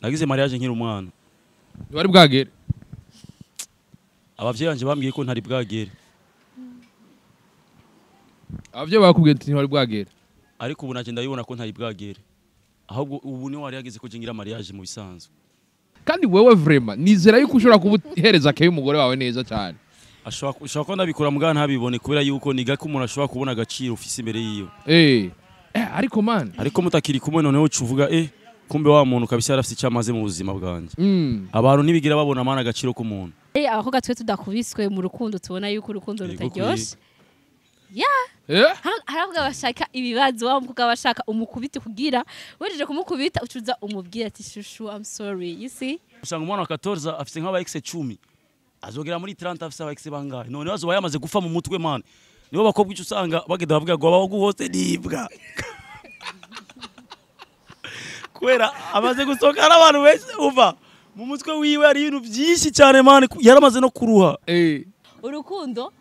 Nagize mariage nkiri umwana. Wari bwagere? Abavyeyi banje bambwiye ko ntari bwagere. Abavyeyi bakubwiye ati ntari bwagere. Ariko ubu naje ndabibona ko ntari bwagere. Ahubwo ubu ni wari yageze ko je ngira mariage mu bisanzwe. Kandi wewe vraiment nizera yuko ushobora kubuhereza ke umugore wawe neza cyane. Ashobora ko ndabikora mugana ntabibone kubera yuko niga ko umuntu ashobora kubona agaciro ufise imbere yiwe. Ariko man, ariko mutakiri kumwe noneho ucuvuga kumbe wa muntu kabisa yarafise icyamaze mu buzima bwanje. Abantu ntibigira babona mana agaciro k'umuntu. Abakobwa twe tudakubiswe mu rukundo tubona yuko urukundo rutaryoshe. Haravuga bashaka ibibazo, wa mukobwa bashaka umukubite kugira wejeje kumukubita ucuza umubwira ati shushu I'm sorry, you see. Usanga umwana wa 14 afise nk'aba ex 10 azogera muri 30 afise aba ex bangahe, none bazoba yamaze gufa mu mutwe man. Nibo bakobwa ico usanga bagenda bavuga ngo abaguhose nibwa kwera amaze gusoka n'abantu benshi uva mu mutwe wiwe ari ibintu byinshi cyane man, yaramaze no kuruha. Urukundo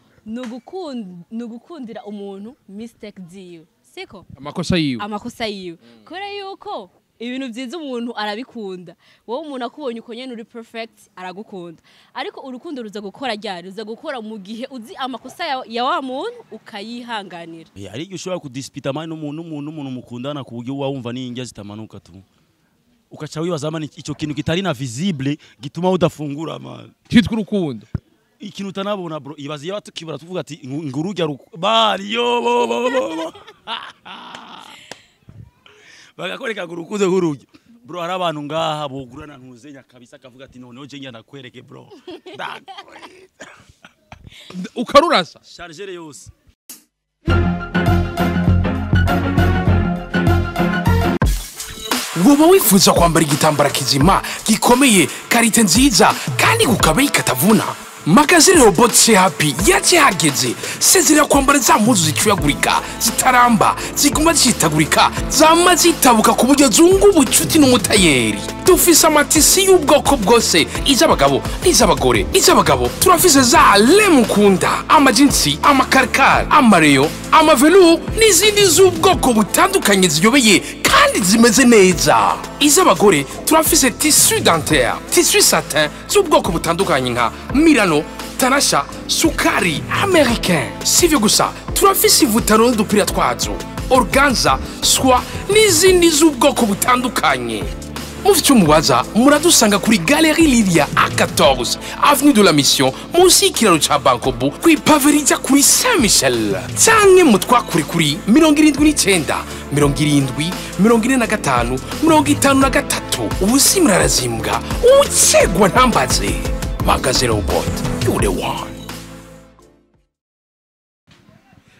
nugukundira umuntu mistake ziwe, siko amakosa yiwe, amakosa yiwe. Kubera yuko ibintu byiza umuntu arabikunda, wowe umuntu akubonye uko nyene uri perfect aragukunda. Ariko urukundo ruza gukora ryari? Ruza gukora mu gihe uzi amakosa ya wa muntu ukayihanganira. Ari igihe ushobora kudispita mani n'umuntu mukundana ku buryo wumva n'injya zitamanuka tu, ukaca wibaza mani ico kintu kitari na visible gituma udafungura man, cyitwa urukundo. Ikintu utanabona bro, ibaze iyo tukibura tuvuga ati ngurujya bari yo bo bo bo bagakoreka gurukuze hurujya bro. Hari abantu ngaha bogurana ntuzenya kabisa akavuga ati noneho je njya nakwereke bro, ukarurasa chargeur yose. Woba wifuza kwambara igitambara kizima gikomeye karite nziza kandi kukabeyi katavuna? Magazine Robot Happy yakihageze. Sezerera kwambara za mpuzu zicuyagurika, zitaramba, ziguma zitagurika, zama zitabuka ku buryo zunga ubucuti n'umutayeri. Dufise amatisi y'ubwoko bwose, iz'abagabo n'iz'abagore. Iz'abagabo turafise za lemukunda, amajinsi, amakarikari, amareyo, amavelu n'izindi z'ubwoko butandukanye ziyobeye kandi zimeze neza. Iz'abagore turafise tissu dentaire, tissu satin z'ubwoko butandukanye nka Milano, Tanasha, Sukari, Américain. Sivyo gusa, turafise ivutaro n'udupira twazo, organza, soie n'izindi z'ubwoko butandukanye. Mufite umubaza muradusanga kuri Galerie Lilia A14, Avenue de la Mission, munsi y'ikiraro ca Bankobu, kw'ipave rija kuri Saint Michel. Canke mutwakure kuri 79 70 45 53. Ubusi murarazimbwa, ucegwa ntambaze. Magazine Robot, you the one.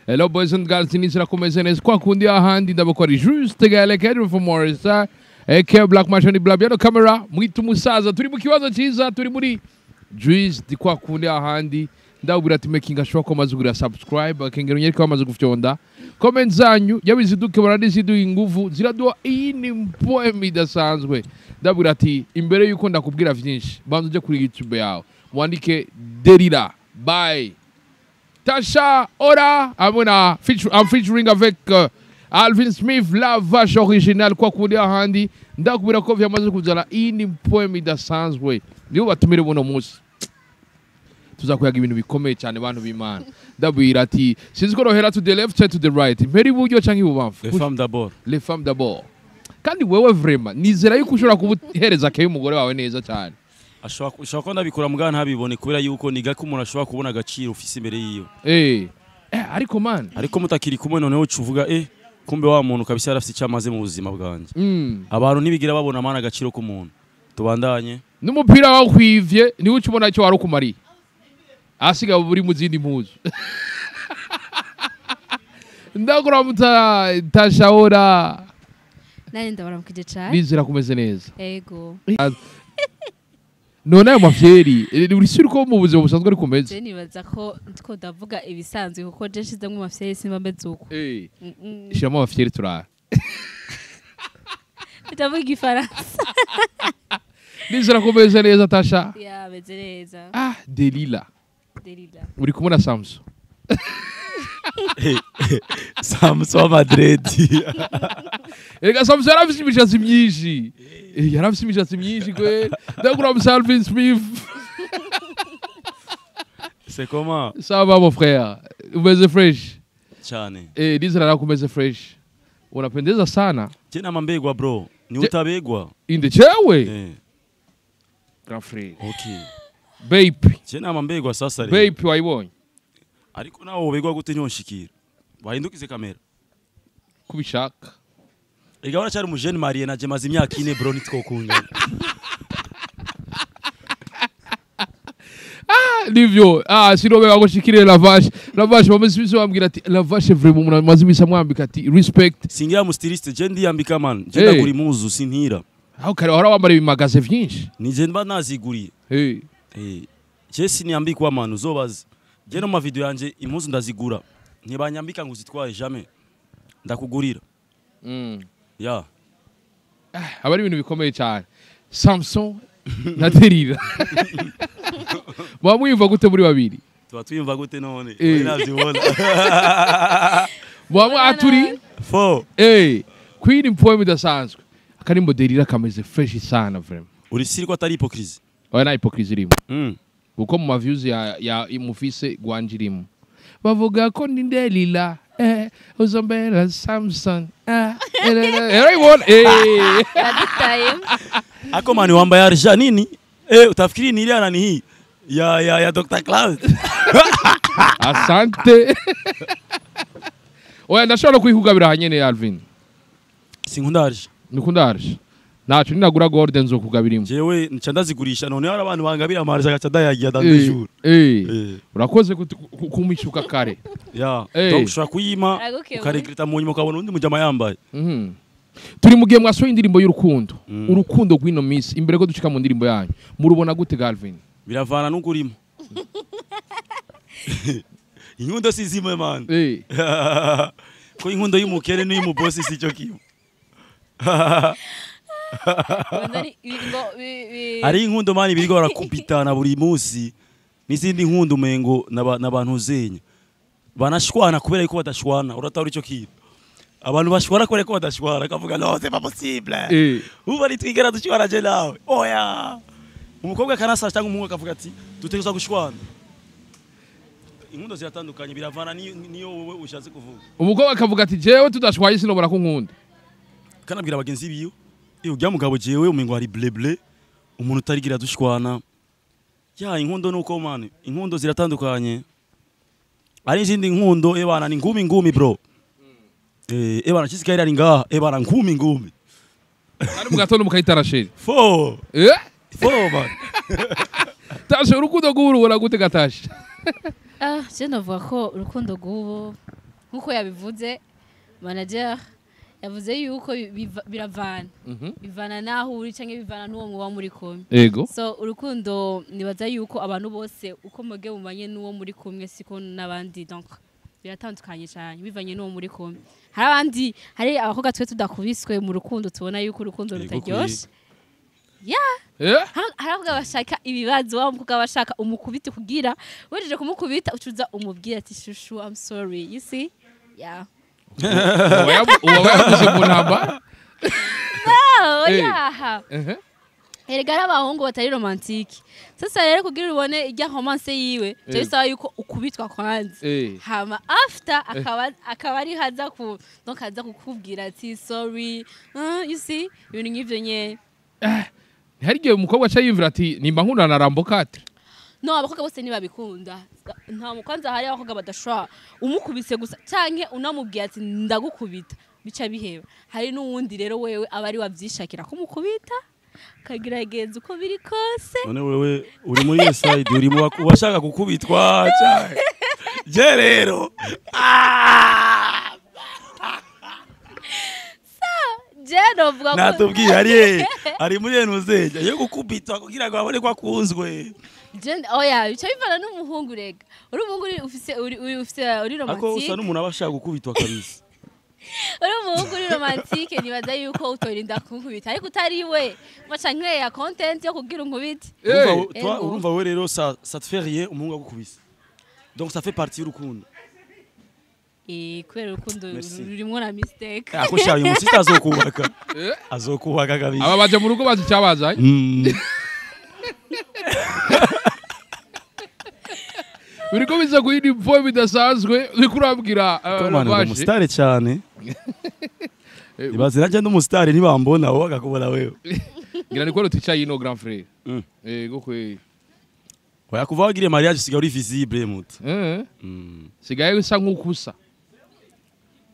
Hello boys and girls, nizera kumeze neza kwa kundi ahandi ndabakora juste gale Kedro for Morris AK Black Machine Blabiano camera mwitu musaza. Turi mu kibazo cyiza, turi muri Juice di kwa kundi ahandi ndabura ati making sure ko maze kugura subscribe akengero nyereka amaze gufyonda comment zanyu yabiziduke baradizidu inguvu ziraduha iyi ni poem idasanzwe. Ndabura ati imbere yuko ndakubwira vyinshi banza uje kuri YouTube yawe wandike Delila by Tasha Ora amona featuring avec Alvin Smith la vache originale kwa kundi ahandi ndakubwira ko vyamaze kuzana iyi ni poem idasanzwe. Niyo batumire buno munsi tuzakuyaga ibintu bikomeye cyane bantu b'Imana. Ndabwira ati sinzi ko rohera to the left to the right, mperi iburyo canke ibubamfu. Les femmes d'abord, les femmes d'abord. Kandi wewe vraiment nizera yuko ushobora kubuhereza ke umugore wawe neza cyane. Ashobora ko ndabikora mugana ntabibone kubera yuko niga ko umuntu ashobora kubona agaciro ufise imbere yiwe. Ariko man, ariko mutakiri kumwe noneho ucuvuga kumbe wa muntu kabisa yarafise icyamaze mu buzima bwanje. Abantu ntibigira babona mana agaciro k'umuntu. Tubandanye n'umupira wakwivye niwe ucubona icyo warukumariye, asiga buri mu zindi mpuzu. Ndakora muta Tasha Ora. Nari ndabaramukije cyane. Nizera kumeze neza. Ego. None ayo mafyeri uri sure ko mu buzima busanzwe ari kumeze? Je nibaza ko ndiko ndavuga ibisanzwe kuko je nshizemo amafyeri simba meze uko. Shiramo amafyeri turara. Ndavuga igifaransa. Nizera kumeze neza Tasha. Ya meze neza. Delila. Delila. Uri kumwe na Samson. Samson Madrid. Erega Samson yarafise imishatsi myinshi. Yarafise imishatsi myinshi kweli. Ndakura Alvin Smith. C'est comment? Ça va mon frère. Umeze fresh. Cyane. Nizera nako umeze fresh. Unapendeza sana. Je nama mbegwa bro. Ni utabegwa. Inde chewe. Grand frère. Okay. Babe. Je nama mbegwa sasa rero. Babe wayibonye. Ariko nawe ubegwa gute nyonshikira. Wahindukize kamera. Kubishaka. Ega waracyari mu jeune marié na je maze imyaka ine bro nitwokundana. Nivyo sinobe bagushikire la vache. La vache bamaze bambwira ati la vache vraiment umuntu amaze imisi amwambika ati respect. Singira mu styliste je ndiyambika man. Je ndagura impuzu sintira. Aho kare wahora wambara ibimagaze vyinshi. Ni je mba naziguriye. Je siniyambikwa man uzobaza. Je no ma video yanje impuzu ndazigura. Ntibanyambika ngo uzitwaye jamais. Ndakugurira. Ya. Aba ari ibintu bikomeye cyane. Samson na Derira. Mwamwiyumva gute muri babiri? Tuba twiyumva gute none? Uri navyibona. Mwamwe aturi 4. Queen poem idasanzwe. Akarimbo Derira kameze fresh sana vraiment. Uri siri ko atari hypocrisie. Oya na hypocrisie irimo. Kuko mu views ya imufise gwanjirimo. Bavuga ko ndi Derira. Uzombera Samson. Everyone. Ako mani wambaye arja nini? Utafikiri ni ile nani hii? Ya Dr. Cloud. Asante. Oya ndashobora kwihugabira hanyene Alvin. Sinkunda arja. Nikunda arja. Nacho ninagura gold nzokugabirimo. Jewe nca ndazigurisha none hari abantu bangabira amarja gaca dayagiye dans deux jours. Urakoze kumishuka kare. Ya, donc ushobora kuyima ukaregreta mu nyuma ukabona undi mujama yambaye. Turi mugiye mwasohoye indirimbo y'urukundo. Urukundo rw'ino minsi imbere ko dushika mu ndirimbo yanyu. Murubona gute Galvin? Biravana n'ukurimo. Inkundo si zimwe man. Ko inkundo y'umukere n'iy'umubosi si cyo kimwe. Ari inkundo mani biriko barakupitana buri munsi n'izindi nkundo umengo n'abantu zenya banashwana kubera yuko badashwana uratahura ico kintu abantu bashwana kubera ko badashwana akavuga no c'est pas possible ubu ari twigera dushwana je nawe oya umukobwa kanasa cyangwa umuhungu akavuga ati dutegerezwa gushwana. Inkundo ziratandukanye biravana niyo wowe ushatse kuvuga. Umukobwa akavuga ati jewe tudashwaye sinobora ko nkunda kanabwira bagenzi biyo ujya mugabo jewe umengo hari bleble umuntu utarigira dushwana. Ya inkundo nuko man inkundo ziratandukanye. Ari izindi nkundo ebana ni ngumi ngumi bro. Ebana kisigaye ari ngaha ebana ngumi ngumi. Ari mu gatondo mukayitarasheri. 4. 4 man. Tashe urukundo rw'ubu ubona gute gatashe? Je novuga ko urukundo rw'ubu nkuko yabivuze manager yavuze yuko biravana. Bivana naho uri canke bivana n'uwo muba muri kumwe. So urukundo nibaza yuko abantu bose uko muge mumanye n'uwo muri kumwe siko nabandi donc biratandukanye cyane bivanye n'uwo muri kumwe. Hari abandi hari abakobwa twe tudakubiswe mu rukundo tubona yuko urukundo rutaryoshe. Yeah. Hari abakobwa bashaka ibibazo wa mukobwa bashaka umukubita kugira wejeje kumukubita ucuza umubwira ati shushu I'm sorry you see. Yeah. Uwabayabuze mu ntambara. No, yeah. Erega ari abahungu batari romantike. Sasa rero kugira ubone ijya romance yiwe, cyo bisaba yuko ukubitwa kwanza. Hama after akaba ari haza ku donc haza kukubwira ati sorry. You see ibintu nk'ivyo nye. Hari igihe umukobwa aca yiyumvira ati nimba nkundana na Rambo 4. No, abakobwa bose ntibabikunda. Nta mukwanza hari abakobwa badashobora umukubise gusa canke unamubwiye ati ndagukubita bica biheba. Hari n'uwundi rero wewe aba ari wavyishakira kumukubita kagerageza uko biri kose. None wewe uri muri iyo side uri mu washaka gukubitwa cyane. Je rero natubwiye ari muri enuzeje yo gukubitwa kugira ngo abone ko akunzwe. Oya bica bivana n'umuhungu rega. Uri umuhungu ufise uri ufise uri Ako romantique. usa n'umuntu aba ashaka gukubitwa kabisa. Uri umuhungu uri romantique nibaza yuko utorinda kunkubita ariko utari we baca nkeya content yo kugira unkubite. Urumva wewe rero ça te fait rien umuhungu agukubise. Donc ça fait partie y'urukundo. Kubera urukundo Merci. rurimo na mistake. Ako sha uyu musista azokubaka. Azokubaka kabisa. Aba baje mu rugo bazi icyabazanye. Biriko biza kuyindi mvo bidasanzwe uriko urabwira Komana Lavache. umusitari cyane. Ibaze nanjye ndi umusitari ntibambona wowe akakubona wewe. Ngira ni ko ruticaye ino grand frère. Go kwe. Oya kuva wagiriye mariage usigaye uri visible muto. Sigaye usa nk'ukusa.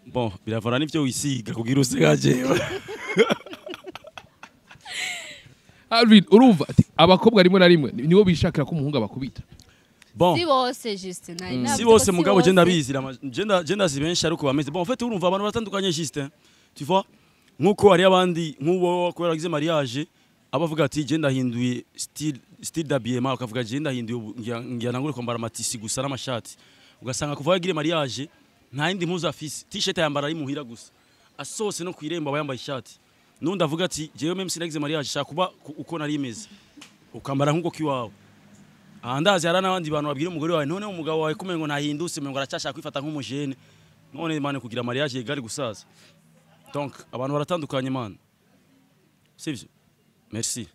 Bon, biravana n'ivyo wisiga kugira usega jewe. Alvin urumva ati abakobwa rimwe na rimwe nibo bishakira ko umuhungu abakubita. Bon. Si bose juste nari Si bose mugabo je ndabizi je ndazi benshi ariko bameze. Bon, en fait urumva abantu batandukanye juste. Tu vois? Nkuko hari abandi nkubo kubera bagize mariage abavuga ati je ndahinduye style d'habillement, akavuga je ndahinduye ngira nangure kwambara amatisi gusa n'amashati. Ugasanga kuva yagire mariage nta yindi mpuzu afise, t-shirt yambara ari muhira gusa. Asose no kwiremba aba yambaye ishati. Nundi avuga ati jewe même sinagize mariage shaka kuba uko nari meze. Ukambara nkuko kiwawe. Ahandazi hari n'abandi bantu babwira umugore wawe none umugabo wawe kumengo ntahindutse mengo aracyashaka kwifata nk'umujene. None mane kugira mariage yegari gusaza. Donc abantu baratandukanye man. Sivyo? Merci.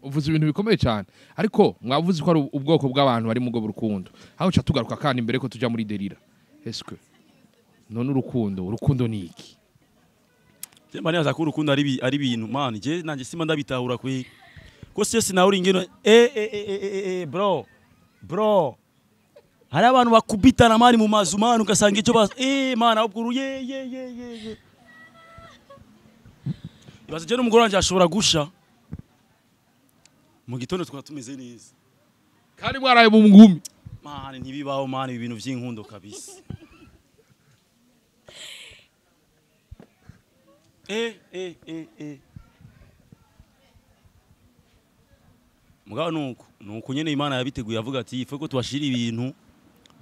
Uvuze ibintu bikomeye cyane ariko mwavuze ko ari ubwoko bw'abantu bari mu bwo rukundo. Aho cha tugaruka kandi imbere ko tuja muri derira. Est-ce que none urukundo ni iki? Je mane aza ko urukundo ari ibintu man, je nanje sima ndabitahura kwe. Ko sese nawe uri ingeno bro. Bro. Hari abantu bakubitana mani mu mazu man ugasanga icyo bas man ahubwo ye ye ye ye. Ibaze je n'umugore wanje ashobora gusha. Mu gitondo twaba tumeze neza. Kandi mwaraye mu ngumi. Man ntibibaho man ibintu vy'inkundo kabisa. Mugabo nuko nyene Imana yabiteguye avuga ati ife ko tubashira ibintu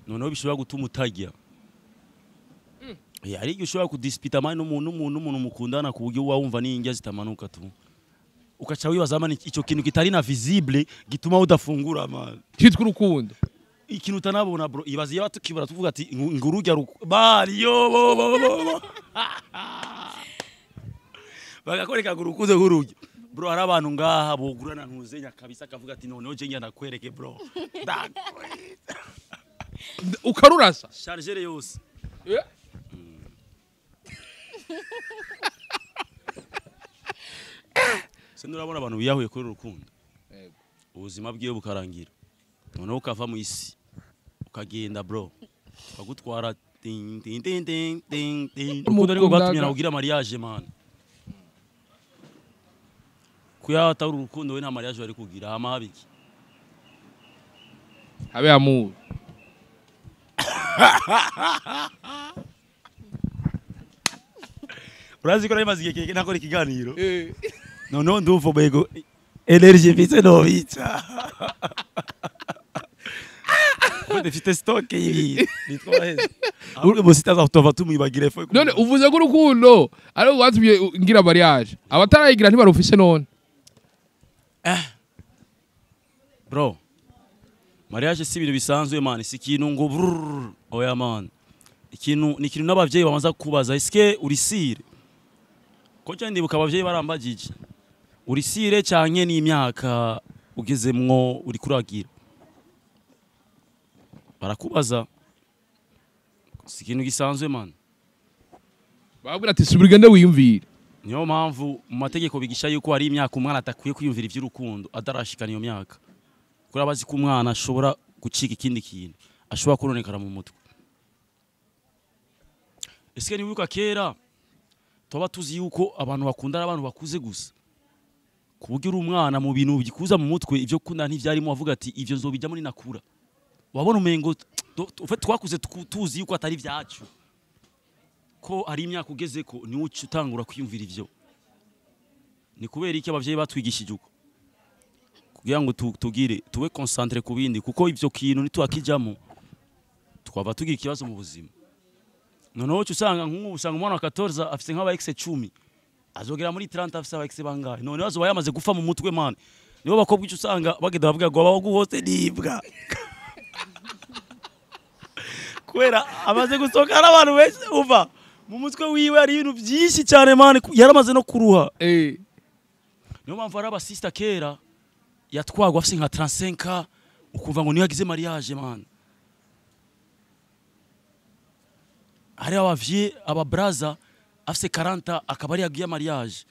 noneho bishobora gutuma utajya. Hari igihe ushobora kudispita mani n'umuntu mukundana ku buryo wumva n'injya zitamanuka tu. Ukaca wibaza mani ico kintu kitari na visible gituma udafungura man. Cyitwa urukundo. Ikintu utanabona bro, ibaze iyo tukibura tuvuga ati ngurujya bari yo bo bo bo. Bagakoreka urukundo ngurujya. Bro hari abantu ngaha bogurana ntuzenya kabisa akavuga ati noneho je ndakwereke bro. Ukarurasa. Chargeur yose. Se ndurabona abantu biyahuye kuri urukundo. Yego. Ubuzima bwiwe bukarangira. Noneho ukava mu isi. Ukagenda bro. Bakagutwara ting ting ting ting ting ting. Urukundo niko rwatumye nakugira mariage man. Kuya atari urukundo we nta mariage bari kugira hama habiki. Habe amour. Urazi ko nari igihe nakora ikiganiro. Noneho ndumva bego energy mfite no bica. Ko dufite stock y'ibi nitwaheze. Ahubwo musitaza kutova tumwibagire fo. None uvuze ko urukundo ari watumye ngira mariage. Abatarayigira ntibarufise none. Bro. Mariage si ibintu bisanzwe man, si ikintu ngo brrr oya man. Ikintu ni ikintu n'abavyeyi babanza kubaza eske urisire. Ko cyane ndibuka abavyeyi barambagije. Urisire canke ni imyaka ugezemwo uri kuragira. Barakubaza. Si ikintu gisanzwe man. Babwira ati subirigende wiyumvire. Niyo mpamvu mu mategeko bigisha yuko hari imyaka umwana atakwiye kwiyumvira ivy'urukundo atarashikana iyo myaka. Kuri abazi ko umwana ashobora gucika ikindi kintu, ashobora kononekara mu mutwe. Eske nibuka kera twaba tuzi yuko abantu bakunda abantu bakuze gusa. Kuburyo uri umwana mu bintu bikuza mu mutwe ivyo kunda ntivyarimo avuga ati ivyo nzobijamo ninakura. Wabona umengo twakuze tuzi yuko atari vyacu. Ko ari imyaka ugeze ko ni uca utangura kwiyumvira ivyo. Ni kubera iki abavyeyi batwigishije uko? Kugira ngo tugire tube concentré ku bindi kuko ivyo kintu nitwakijamo twaba tugira ikibazo mu buzima. Noneho usanga nk'ubu usanga umwana wa 14 afise nk'aba ex 10 azogera muri 30 afise aba ex bangahe. Noneho azoba yamaze gufa mu mutwe man. Nibo bakobwa ico usanga bagenda bavuga ngo abaguhose nibwa. Kubera amaze gusohoka n'abantu benshi, uva mu mutwe wiwe hari ibintu byinshi cyane, man, yaramaze no kuruha. Niyo mpamvu hari abasista kera yatwagwa afise nka 35, ukumva ngo niyo yagize mariage, man. Hari abavye, ababraza afise 40 akaba ari yagiye mariage.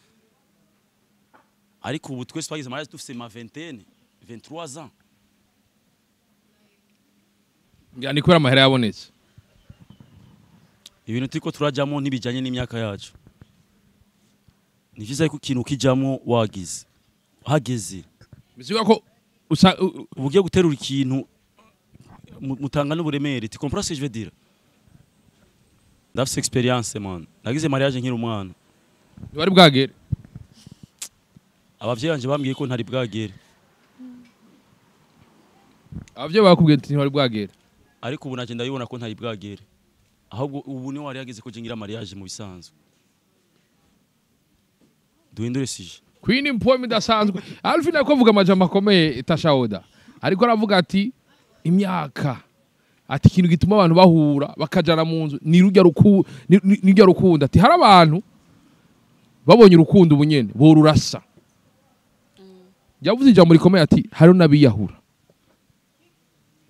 Ariko ubu twese twagize mariage dufise ma vingtaine, 23 ans. Ngira ni kubera amahera yabonetse. Ibintu turiko turajamo ntibijanye n'imyaka yacu. Ni vyiza yuko ikintu kijamwo wagize hageze. Bisigura ko uba ugiye guterura ikintu mutanga n'uburemere. Tu comprends ce que je veux dire? Ndafise expérience, man. Nagize mariage nkiri umwana. Ntiwari bwagere. Abavyeyi banje bambwiye ko ntari bwagere. Abavyeyi bakubwiye ati ntiwari bwagere. Ariko ubu naje ndabibona ko ntari bwagere. Ahubwo ubu niho wari yageze ko je ngira mariage mu bisanzwe. Duhindure sujet. Queen poem idasanzwe. Alvin ariko avuga amajambo akomeye. Tashaoda ariko aravuga ati imyaka, ati ikintu gituma abantu bahura bakajana mu nzu ni rujya ruku ni rujya rukundo. Ati hari abantu babonye urukundo ubunyene borurasa. Yavuze ijambo rikomeye, ati hari n'abiyahura.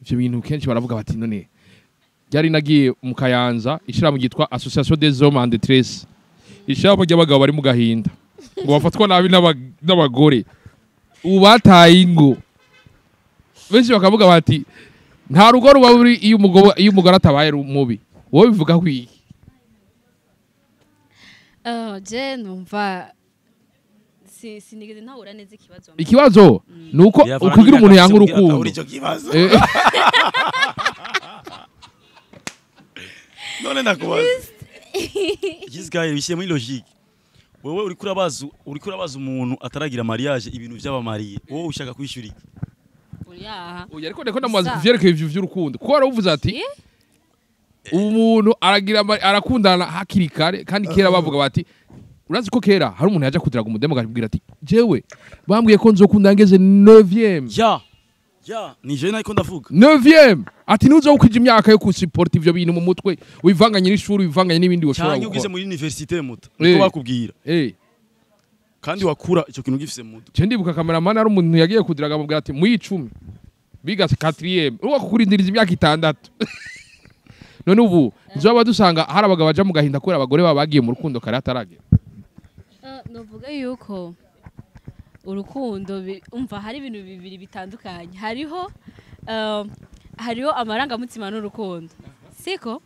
Ivyo bintu kenshi baravuga bati none ryari nagiye mu Kayanza, ishirahamwe ryitwa Association des Hommes en Détresse, ishirahamwe ry'abagabo bari mu gahinda ngo bafatwa nabi n'abagore ubu bataye ingo. Benshi bakavuga bati nta rugo ruba ruri iyo umugore atabaye mubi. Wowe bivuga ko iki? Je numva sinigeze ntahura neza ikibazo. Ikibazo ni uko ukugira umuntu yanga urukundo. Ico kibazo. None ndakubaza. Gisgaye bishyire muri logique. Wewe uriko urabaza umuntu ataragira mariage ibintu by'abamariye. Wowe ushaka kwishura iki? Oya. Oya, ariko ndiko ndamubaza Sa. kuvyerekeye ivyo vy'urukundo, kuko waravuze ati umuntu aragira arakundana hakiri kare. Kandi kera bavuga bati, urazi ko kera hari umuntu yaje kudiraga umudemo akabwira ati jewe bambwiye ko nzokunda ngeze 9e. Ya, ni je nariko ndavuga. 9e, ati ntuzokwija imyaka yo kusupport ivyo bintu mu mutwe, wivanganye n'ishuri, wivanganye n'ibindi woshobora Cyangwa ugeze gukora. muri université muto. Niko bakubwira. Kandi wakura icyo kintu gifise mu mutwe. Je ndibuka cameraman, ari umuntu yagiye kudiraga amubwira ati mu 10 biga 4e, uwo kukurindiriza imyaka 6. None ubu nzoba dusanga hari abagabo baja mu gahinda kubera abagore baba bagiye mu rukundo kare ataragera. Novuga yuko urukundo umva, hari ibintu bibiri bitandukanye. Hariho amarangamutima n'urukundo, siko?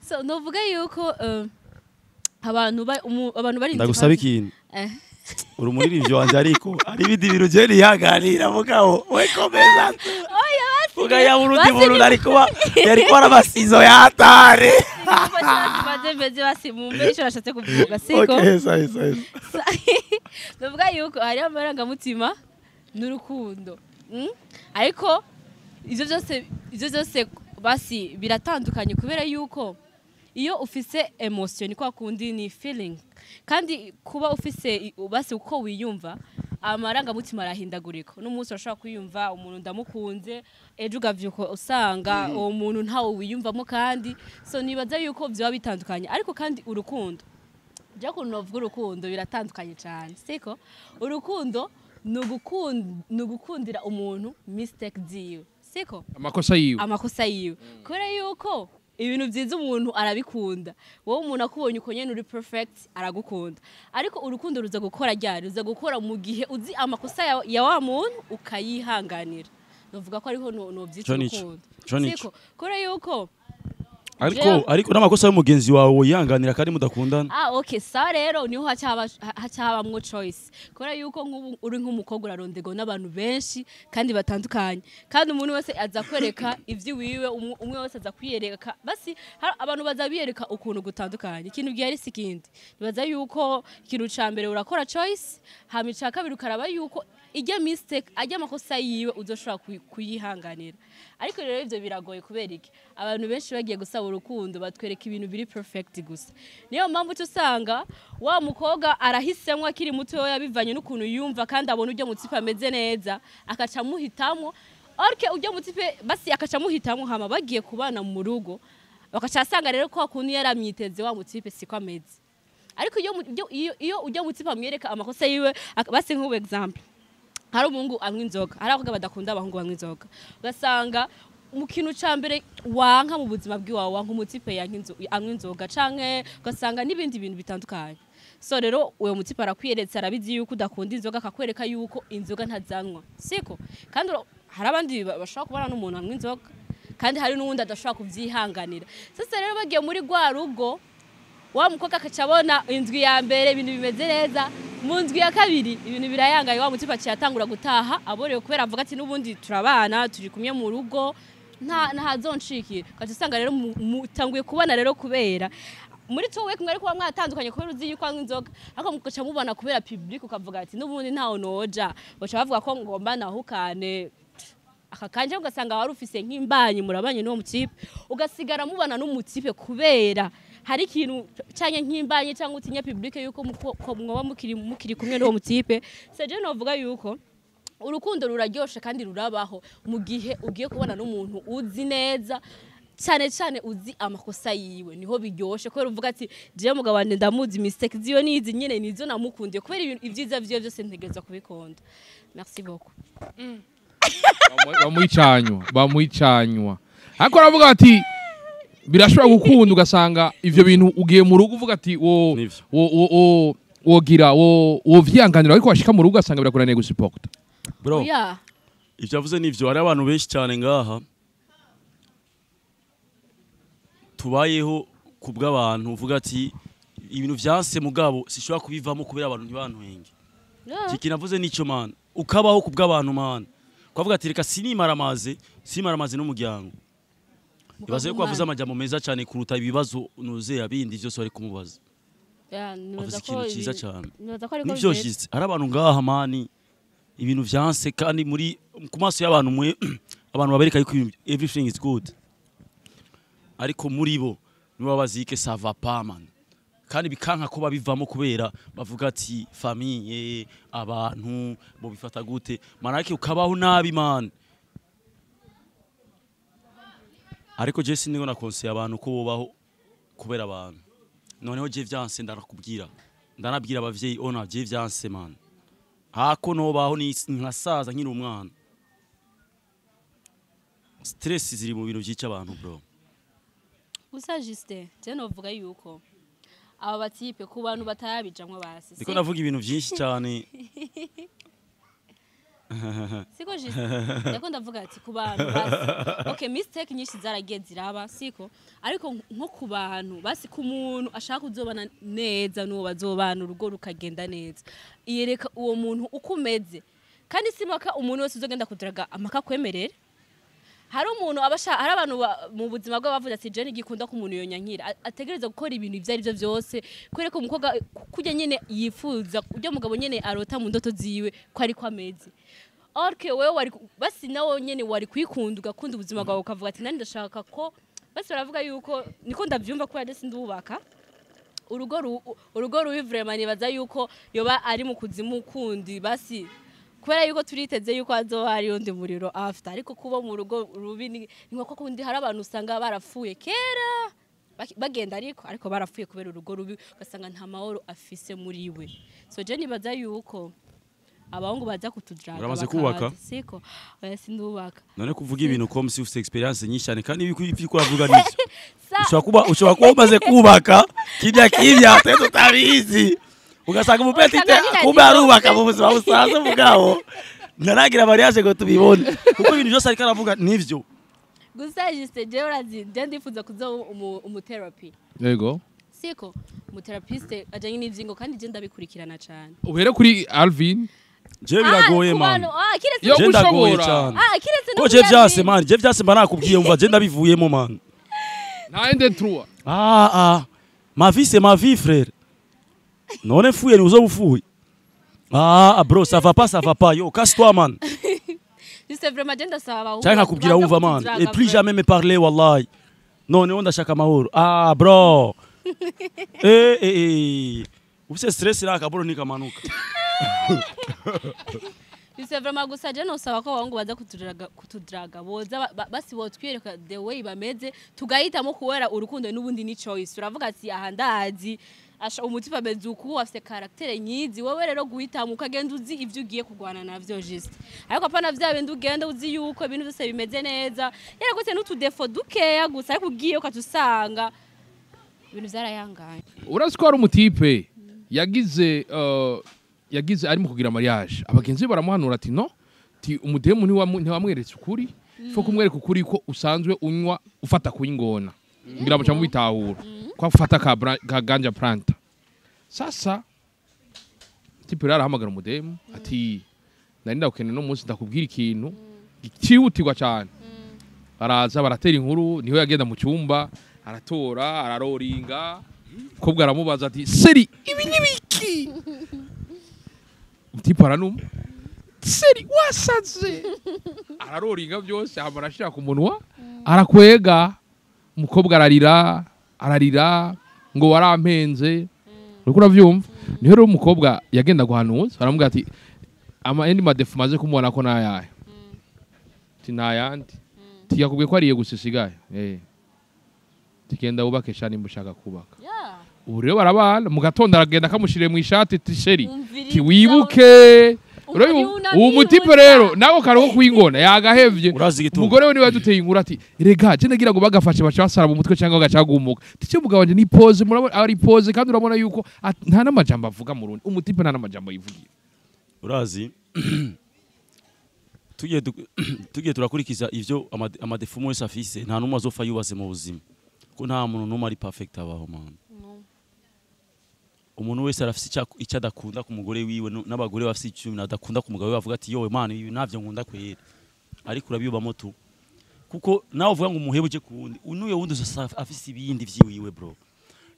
So novuga yuko abantu bari Ndagusaba ikintu. Eh. Uri umuririmbyi wanje, ariko hari ibindi bintu je nihanganira, mugabo we komeza. Oya, basi. Ugaya urundi Basi. muntu nari kuba arabasizo yatare. Maze meze basi mumbe ico nashatse kuvuga, siko? Okay, sawa sawa. Ndavuga yuko hariho amarangamutima n'urukundo. Ariko ivyo byose basi biratandukanye, kubera yuko iyo ufise emotion ni kwa kundi ni feeling, kandi kuba ufise basi uko wiyumva, amarangamutima arahindagurika. N'umunsi urashobora kwiyumva umuntu ndamukunze, ejo ugavyuka usanga uwo muntu ntawe wiyumvamo. Kandi so nibaza yuko vyoba bitandukanye. Ariko kandi urukundo, jya kuntu bavuga urukundo biratandukanye cyane, siko? Urukundo ni ugukundira umuntu mistake ziwe, siko? Amakosa yiwe. Amakosa yiwe, kubera yuko ibintu byiza umuntu arabikunda. Wowe umuntu akubonye uko nyene uri perfect aragukunda. Ariko urukundo ruza gukora ryari? Ruza gukora mu gihe uzi amakosa ya wa muntu ukayihanganira. Novuga ko ariho no byitwa Ico nico. urukundo, Ico nico. siko? Kubera yuko Ariko Jewe- ariko n'amakosa y'umugenzi wawe wihanganira kandi mudakundana. Ah, okay, sa rero niho haca habamwo choice, kubera yuko nk'ubu uri nk'umukobwa uraronderwa n'abantu benshi kandi batandukanye, kandi umuntu wese aza kwereka ivy'iwiwe, umwe wese aza kwiyereka. Basi abantu baza biyereka ukuntu gutandukanye. Ikintu gihari si ikindi. Nibaza yuko ikintu ca mbere urakora choice, hama ica kabiri ukaraba yuko ijya mistake, ajya amakosa yiwe uzoshobora kuyihanganira. Ariko rero ivyo biragoye. Kubera iki? Abantu benshi bagiye gusaba urukundo batwereka ibintu biri perfect gusa. Niyo mpamvu uca usanga wa mukobwa arahisemwo akiri mutoya bivanye n'ukuntu yumva, kandi abona ujya mutipe ameze neza, akaca amuhitamwo. Orke ujya mutipe basi akaca amuhitamwo, hama bagiye kubana mu rugo. Bakaca asanga rero ko akuntu yaramwiteze wa mutipe siko ameze. Ariko iyo ujya mutipe amwereka amakosa yiwe, basi nk'ubu example, hari umuhungu anywa inzoga, hari abakobwa badakunda abahungu banywa inzoga, ugasanga mu kintu ca mbere wanka mu buzima bw'iwawe wanka umutipe yanka anywa inzoga, canke ugasanga n'ibindi bintu bitandukanye. So rero uwo mutipe arakwiyeretse, arabizi yuko udakunda inzoga, akakwereka yuko inzoga ntazanywa, siko? Kandi hari abandi bashobora kubana n'umuntu anywa inzoga, kandi hari n'uwundi adashobora kuvyihanganira. Sasa rero bagiye muri rwa rugo, wa mukobwa akaca abona indwi ya mbere ibintu bimeze neza, mu ndwi ya kabiri ibintu birayangaye, wa mutipe aciye atangura gutaha aborewe, kubera avuga ati n'ubundi turabana, turi kumwe mu rugo, nta ntazoncikira. Ugaca usanga rero mutanguye kubana rero kubera muri 2 week mwari kuba mwatandukanye kubera uzi yuko anywa inzoga, ariko mugaca mubana kubera public, ukavuga ati n'ubundi ntaho noja, baca bavuga ko ngomba nahukane aka kanje. Ugasanga wari ufise nk'imbanyi, murabanye n'uwo mutipe, ugasigara mubana n'umutipe kubera hari ikintu canke nk'imbanyi, cyangwa utinya public yuko ko mwoba mukiri kumwe n'uwo mutipe. So je novuga yuko urukundo ruraryoshe kandi rurabaho mu gihe ugiye kubana n'umuntu uzi neza, cyane cyane uzi amakosa yiwe, niho biryoshe, kubera uvuga ati jewe mugabo wanje ndamuzi, mistake ziyo nizi nyene nizo namukundiye, kubera ibintu ibyiza vyiwe byose ntegerezwa kubikunda. Merci beaucoup. Bamuhicanywa, ariko aravuga ati birashobora gukunda, ugasanga ivyo bintu ugiye mu rugo uvuga ati wo Nivyo. wo wogira wo wovyihanganira, ariko washika mu rugo ugasanga birakunaniye gusuporta. Bro, yeah. Ivyo avuze nivyo. Hari abantu benshi cyane ngaha tubayeho ku bw'abantu, uvuga ati ibintu vyanse mugabo sishobora kubivamo kubera abantu ntibantwenge. Iki kintu avuze nico man, ukabaho ku bw'abantu man, ukavuga ati reka sinimaramaze n'umuryango. Ibaze yuko avuze amajambo meza cyane kuruta ibibazo nuzeya bindi byose bari kumubaza. Yeah, Avuze nibaza ikintu ko cyiza cyane. Nibaza ko ariko Nivyo bimeze. shitse hari abantu ngaha man, ibintu vyanse kandi muri ku maso y'abantu mwe abantu babereka yuko everything is good, ariko muri bo nibo bazike ça va pas man, kandi bikanka ko babivamo kubera bavuga ati famille, abantu bo bifata gute manake, ukabaho nabi man. Ariko je siniko na conseil abantu ko bobaho kubera abantu. Noneho je vyanse ndarakubwira, ndanabwira abavyeyi ona je vyanse man, hako nobaho ni nkasaza nkiri umwana. Stress ziri mu bintu byica abantu, bro. Gusa Justin, je novuga yuko aba batipe ku bantu batayabijamwo basi. Ndiko navuga ibintu byinshi cyane. Siko Justin, ndiko ndavuga ati ku bantu basi, okay, mistake nyinshi zaragiye ziraba, siko? Ariko nko ku bantu basi, ku muntu ashaka kuzobana neza n'uwo bazobana, urugo rukagenda neza, iyereka uwo muntu uko umeze. Kandi simaka umuntu wese uzogenda kuduraga amaka kwemerera. Hari umuntu abasha, hari abantu mu buzima bwabo bavuze ati je ntigikunda ko umuntu yonyankira, ategereza gukora ibintu ibyo ari byo byose kwereka umukobwa kujya nyene yifuza, ujya mugabo nyene arota mu ndoto ziwe ko ariko ameze. Orke wewe wari basi nawe nyene wari kwikunda, ugakunda ubuzima bwawe, ukavuga ati nani ndashaka ko basi. Baravuga yuko niko ndavyumva ko yadese ndubaka urugo urugo rubi vraiment, nibaza yuko yoba ari mu kuzimu kundi basi, kubera yuko turiteze yuko hazoba hari undi muriro after. Ariko kuba mu rugo rubi ni nko kundi hari abantu usanga barapfuye kera bagenda, ariko barapfuye kubera urugo rubi, ugasanga nta mahoro afise muri we. So je nibaza yuko abahungu baza kutudraga Uramaze bakaza. kubaka? Siko, oya, sindubaka. None kuvuga ibintu comme si ufite experience nyinshi cyane, kandi ibyo uravuga nivyo. Sa Ushobora kuba umaze kubaka kimya kimya twe tutabizi, ugasanga umupetite Usanga nyine kumbe agiye arubaka mu buzima busanzwe, mugabo ntaragira mariage ngo tubibone, kuko ibintu byose ariko aravuga nivyo. Gusa juste jewe urazi je ndifuza kuzoba umutherapy. Yego. Siko umutherapiste ajanye n'ivyingo, kandi je ndabikurikirana cane. Uhere kuri Alvin. Je biragoye ku man. Kiretse Yo Je ndagoye gushobora. cyane. Kiretse no Ko je kuri vyanse Alvin. man, je vyanse mba nakubwiye, umva, je ndabivuyemo man. Nta ende trois. Ah ah, ma vie c'est ma vie frère, none mfuye ni uzoba ufuye. Ah ah, bro, ça va pas, ça va pas, yo, casse-toi man. Juste vraiment je ndasaba abahungu Cyangwa nkakubwira baza wumva man, kutudraga et plus vraiment. jamais me parler wallahi, noneho ndashaka amahoro. Ah bro, eh eh eh, ufise stress raka bro, nikamanuka. Bise vraiment. Gusa je nosaba ko abahungu baza kutudraga, boza basi botwereka the way bameze, tugahitamo, kubera urukundo n'ubundi ni choice. Uravuga ati aha ndazi asha umutipe ameze uku, afise caractère nyizi. Wowe rero guhitamo, ukagenda uzi ivyo ugiye kurwana navyo juste, ariko apana vya bindi ugenda uzi yuko ibintu byose bimeze neza, yaragutse n'utudéfauts dukeya gusa, ariko ugiye ukatusanga ibintu vyarayanganye. Urazi ko hari umutipe yagize ari mu kugira mariage, abagenzi be baramuhanura ati no ti umudemu ntiwamweretse ukuri, fo kumwereka ukuri ko usanzwe unywa, ufata ku ingona, ngira muca mubitahura ko ufata ka ganja planta. Sasa type rero arahamagara umudemu ati nari ndagukeneye no munsi, ndakubwira ikintu cyihutirwa cyane. Baraza baratera inkuru, niho yagenda mu cyumba aratora araroringa. Umukobwa aramubaza ati chéri, ibi ni biki? Umutipe aranuma, chéri wasaze. Araroringa byose, hama arashira ku munwa, arakwega. Umukobwa ararira, ararira ngo warampenze. Uriko uravyumva? Niho rero umukobwa yagenda guhanuza, aramubwira ati ama endi madéfauts maze kumubona ko nayahe? Ti ntayandi. Tiyakubwiye ko ariye gusa isigaye, tigenda wubake sha nimba ushaka kubaka. Ubu rero barabana, mu gatondo aragenda akamushiriye mu ishati ti chéri, Umviriza. ti wibuke. Umva. Uwo mutipe rero nako karuho kwingona yagahevye. Urazi igituma? Umugore we niwe yaduteye inkuru ati rega je nagira ngo bagafashe baca basara mu mutwe cyangwa bagacagumuka. Tice umugabo wanje ni pose, murabona ari pose, kandi urabona yuko nta n'amajambo avuga mu rundi. Umutipe nta n'amajambo yivugira. Urazi tugiye turakurikiza ivyo amadéfauts umwe wese afise, nta n'umwe azofa yubatse mu buzima, ko nta muntu n'umwe ari perfect abaho man. Umuntu wese arafise icyo adakunda ku mugore wiwe, n'abagore bafise icyo adakunda ku mugabo wiwe, bavuga ati yowe man, ibi ntavyo nkunda kwera, ariko urabiyubamo tu, kuko nawe uvuga ngo umuhebe uje ku wundi, unuye wundi uzosanga afise ibindi vyiwiwe bro.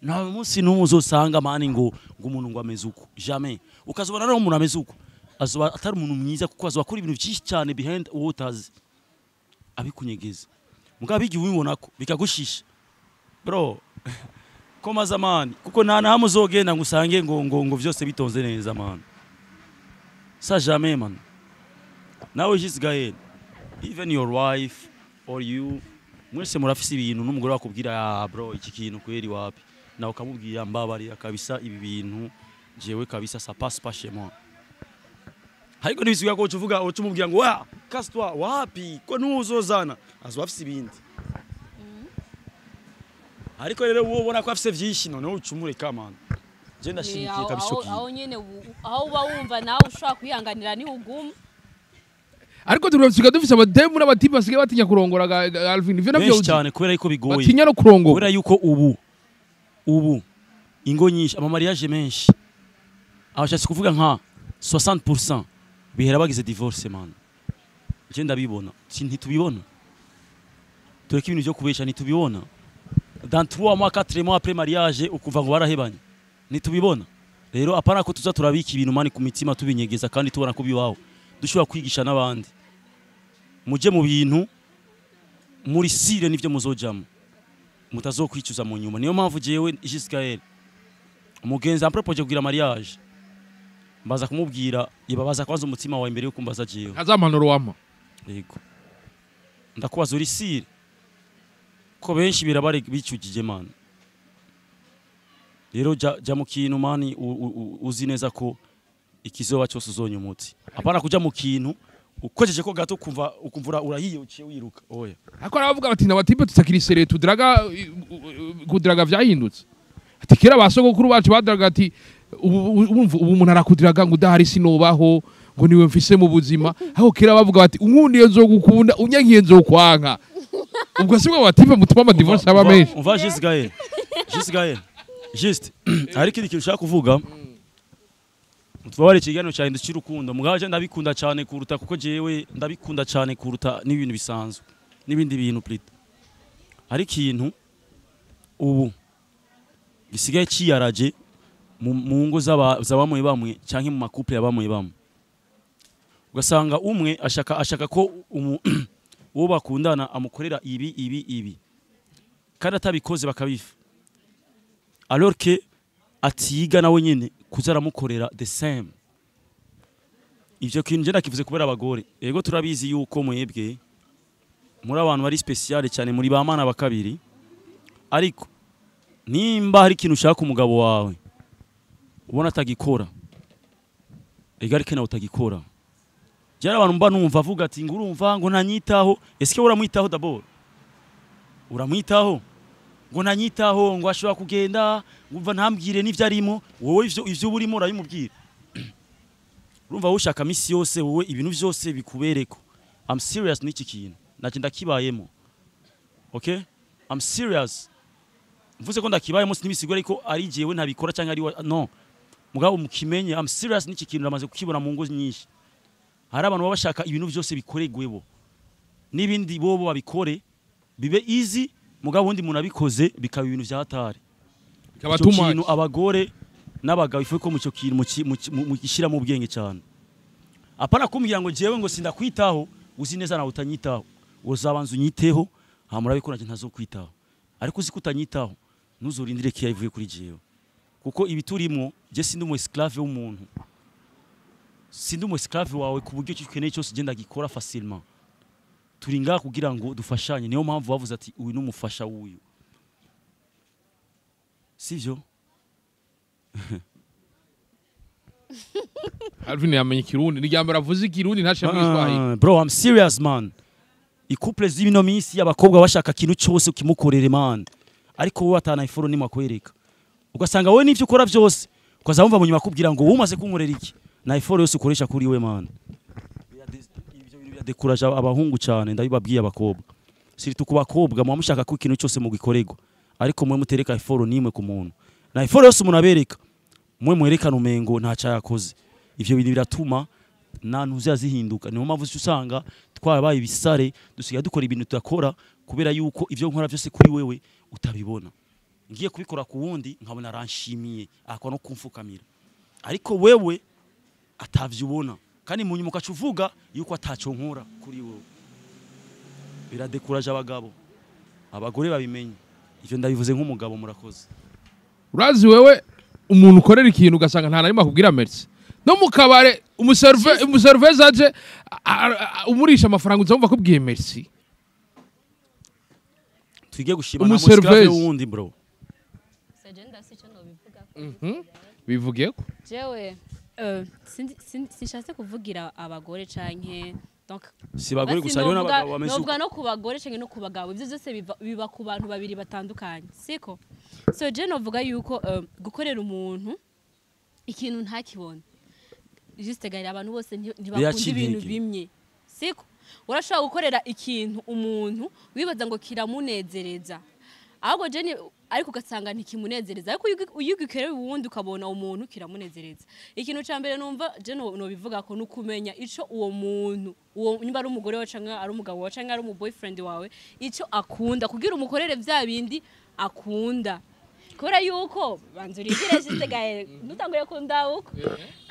Nta munsi n'umwe uzosanga man ngo umuntu ngo ameze uko, jamais. Ukazobona rero umuntu ameze uko azoba atari umuntu mwiza, kuko azoba akora ibintu byinshi cyane behind uwo utazi, abikunyegeza. Mugabo igihe ubibona ko bikagushisha bro, komaza man, kuko nta na hamwe uzogenda ngo usange ngo vyose bitonze neza man, ça jamais man. Nawe Gisgael, even your wife or you, mwese murafise ibintu n'umugore wakubwira ah bro, iki kintu kweri wapi, nawe ukamubwira mbabarira kabisa, ibi bintu jewe kabisa ça passe pas chez moi. Ariko ntibisigaye ko ucuvuga, ucumubwira ngo wa casse-toi, wapi, ko ntuzozana azoba afise ibindi. Ariko rero wowe ubona ko afise vyinshi, noneho ucumureka man. Je ndashimikiye kabisa icyo aho kintu. Nyene aho uba wumva nawe ushobora kwihanganira niho uguma. Ariko turasiga dufise abademu n'abatipe basigaye batinya kurongora Alvin, ivyo navyo Benshi uzi. cyane, kubera yuko bigoye. Batinya no kurongora. Kubera yuko ubu ingo nyinshi, amamariage menshi, abashatse kuvuga nka 60% bihera bagize divorce man. Je ndabibona. Si ntitubibona, tureke ibintu byo kubesha, ntitubibona? Dans 3 mois, 4 mois après mariage ukuva ngo barahebanye, ntitubibona? Rero apana ko tuza turabika ibintu man ku mitima, tubinyegeza kandi tubona ko bibaho. Dushobora kwigisha n'abandi, muje mu bintu muri sûrs nivyo muzojamo, mutazokwicuza mu nyuma. Niyo mpamvu jewe Gisgael, umugenzi ampropoje kugira mariage, mbaza kumubwira ibabaza kwanza umutima wawe imbere yo kumbaza jewe. Ntazampanuro wampa. Yego, ndakubaza uri sûr? Ko benshi birabare bicujije man. Rero ja mu kintu man uzi neza ko ikizoba cyose uzonya umuti, apana kuja mu kintu ukojeje ko gato kumva ukumvura urahiye, uciye wiruka, oya. Ariko aravuga bati n'abatipe tutakiri sérieux, tudiraga, kudiraga vyahindutse. Ati kera basogokuru bacu badiraga, ati ubu ubu umuntu arakudiraga ngo udahari sinobaho, ngo niwe mfise mu buzima. Aho kera bavuga bati unkundiye nzogukunda, unyankiye nzokwanka. Ubwo si bwo batipe mutuma amadivorce aba menshi? Umva Gisgael, Gisgael, juste hari ikindi kintu ushaka kuvuga. Tubabare, ikiganiro cya industrie cy'urukundo, mugabo je ndabikunda cyane kuruta, kuko jewe ndabikunda cyane kuruta n'ibintu bisanzwe n'ibindi bintu plutôt. Hari ikintu ubu gisigaye ciyaraje mu ngo za bamwe bamwe canke mu macouples ya bamwe bamwe, ugasanga umwe ashaka ko uwo bakundana amukorera ibi ibi ibi, kandi atabikoze bakabifa, alors que atiga nawe nyene kuza aramukorera the same. Ivyo kintu je ndakivuze kubera abagore. Ego, turabizi yuko mwebwe muri abantu bari spécial cyane, muri ba mana bakabiri, ariko nimba hari ikintu ushaka umugabo wawe ubona atagikora, ega ariko nawe utagikora. Jara abantu mba numva avuga ati ngo urumva ngo ntanyitaho. Est-ce que uramwitaho d'abord? Uramwitaho? Ngo ntanyitaho, ngo ashobora kugenda ngo ntambwire n'ivyo arimo. Wowe ivyo urimo urabimubwira? Urumva wowe ushaka misi yose wowe ibintu vyose bikubereko. I'm serious n'iki kintu nacyo ndakibayemo. Okay, I'm serious. Mvuze ko ndakibayemo sinibisigura ariko ari jewe ntabikora cyangwa ari no mugabo mukimenye, I'm serious n'iki kintu, namaze kukibona mu ngo nyinshi. Hari abantu baba bashaka ibintu byose bikoregwebo n'ibindi bobo babikore bibe easy, mugabo undi muntu abikoze bikaba ibintu vya hatari. Bikaba Ico too much. kintu abagore n'abagabo ifu ko mu cyo kintu mugishyira mu bwenge cyane. Apana kumbwira ngo jewe ngo sindakwitaho, uzi neza nawe utanyitaho. Uzabanza unyiteho, hama urabikora, nje ntazokwitaho. Ariko uzi ko utanyitaho, ntuzurindire kiya ivuye kuri jewe, kuko ibi turimo, je sindi umu esclave w'umuntu, sindi umu esclave wawe ku buryo icyo ukeneye cyose ugenda gikora facilement. Turi ngaha kugira ngo dufashanye. Niyo mpamvu bavuze ati uyu ni umufasha w'uyu, sivyo? Alvin yamenye ikirundi, ni ryambere avuze ikirundi ntashe mu Giswahili. Ah, bro, I'm serious, man. I couple z'ibino minsi, abakobwa bashaka ikintu cyose ukimukorere, man, ariko wowe atana effort nimwe akwereka. Ugasanga wowe n'ivyo ukora byose, ukaza wumva mu nyuma akubwira ngo wowe umaze kunkorera iki, na effort yose ukoresha kuri we, man. Ivyo bintu biradekuraje abahungu cyane, ndabibabwiye abakobwa. Surtout ku bakobwa, muba mushaka ko ikintu cyose mugikorerwa, ariko mwe mutereka effort nimwe ku muntu. Na effort yose umuntu abereka, mwe mwerekana umengo nta yakoze. Ivyo bintu biratuma nta ntuzi zihinduka. Niyo mpamvu usanga twarabaye ibisare, dusigaye dukora ibintu tudakora, kubera yuko ivyo nkora byose kuri wewe utabibona. Ngiye kubikora ku wundi nkabona aranshimiye, akwa no kumfukamira, ariko wewe atavyubona. Kandi mu nyuma ukaca uvuga yuko ataco nkora kuri wewe. Biradekuraje abagabo. Abagore babimenye, ivyo ndabivuze nk'umugabo. Murakoze. Urazi wewe umuntu ukorera ikintu ugasanga nta na rimwe akubwira merci? No mu kabare umuserveur aje umurisha amafaranga, uzumva akubwiye merci? Twige gushima na Umuserveuse. mu esclave wundi, bro. Seje ndasi icyo nobivuga. Bivuge ko Jewe sinshatse kuvugira abagore canke donc Si bagore basi gusa, hariho novuga- n'abagabo bameze uko. Novuga no ku bagore canke no ku bagabo, ivyo byose biba ku bantu babiri batandukanye, siko? So je novuga yuko gukorera umuntu ikintu ntakibone, juste gari abantu bose ntibakunda Biraca ibintu intege. bimwe, siko? Urashobora gukorera ikintu umuntu wibaza ngo kiramunezereza, ahubwo je ariko ugasanga ntikimunezereza. Ariko iyo ugikorera uwundi ukabona umuntu kiramunezereza. Ikintu ca mbere numva je nobivuga ko nukumenya ico uwo muntu, uwo nimba ari umugore wawe canke ari umugabo wawe canke ari umu boyfriend wawe, ico akunda, kugira umukorere vya bindi akunda. Kubera yuko banza urindire, shisigaye ntutangure kundabuka,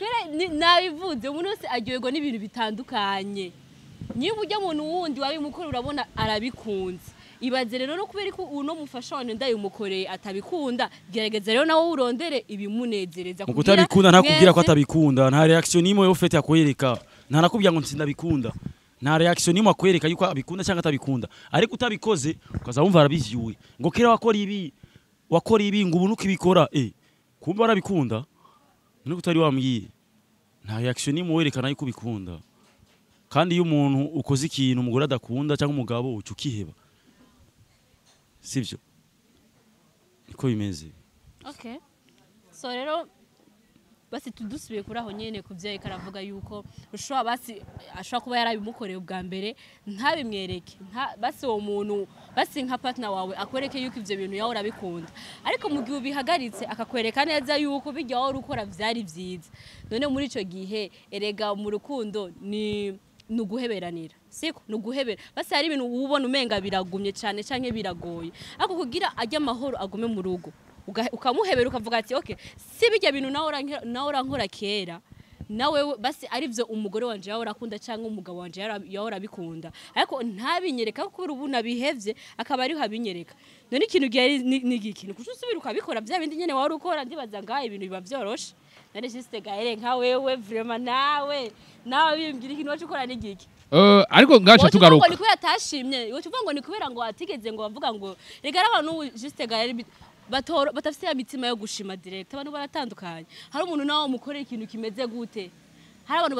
kubera nabivuze, umuntu wese aryoherwa n'ibintu bitandukanye. Niba ujya muntu wundi wabimukora urabona arabikunze, ibaze rero no kubera ko uno mufasha wawe ndayimukoreye atabikunda, gerageza rero nawe urondere ibimunezereza. Mu Kugira kutabikunda, ntakubwira ko mwese- atabikunda. Nta reaction nimwe yo fete akwereka, nta nakubwira ngo nsindabikunda. Nta reaction nimwe akwereka yuko abikunda cyangwa atabikunda. Ariko utabikoze ukaza wumva arabivyuye ngo kera wakora ibi, wakora ibi, ngo ubu nukibikora, kumbe arabikunda nuko utari wambwiye. Nta reaction nimwe werekana yuko ubikunda. Kandi iyo umuntu ukoze ikintu umugore adakunda cyangwa umugabo, uca ukiheba, sivyo? Niko bimeze. Okay, so rero basi tudusubiye kuri aho nyene ku byo yariko aravuga, yuko ushobora basi ashobora kuba yarabimukoreye ubwa mbere ntabimwereke, basi uwo muntu, basi nka partner wawe, akwereke yuko ivyo bintu yawe urabikunda. Ariko mu gihe ubihagaritse akakwereka neza yuko bijya wari ukora vyari vyiza, none muri ico gihe erega mu rukundo ni nuguheberanira, siko? Nuguhebera. Basi hari ibintu ubona umenga biragumye cane canke biragoye, ariko kugira ajye amahoro agume mu rugo, ukamuhebera, ukavuga ati okay, si bijya bintu nawe nawe urankora kera, nawe basi arivyo umugore wanje yawe urakunda cyangwa umugabo wanje yawe urabikunda, ariko ntabinyereka kubera ubu nabihevye, akaba ariho abinyereka. None ikintu gihari ni giki? Ni kuca usubira ukabikora bya bindi nyene wari ukora. Ndibaza ngaha ibintu biba vyoroshe. None juste Gaël, nka wewe vraiment, nawe bimbwira ikintu wacu ukora n'igiki? Ariko ngaca Wowe uvuga ngo tugaruka. Ni kubera atashimye, wowe uvuga ngo ni kubera ngo atigeze ngo bavuga ngo rega ari abantu, juste Gaël, batoro batafite ya mitima yo gushima direct. Abantu baratandukanye. Hari umuntu nawe umukorera ikintu kimeze gute, hari abantu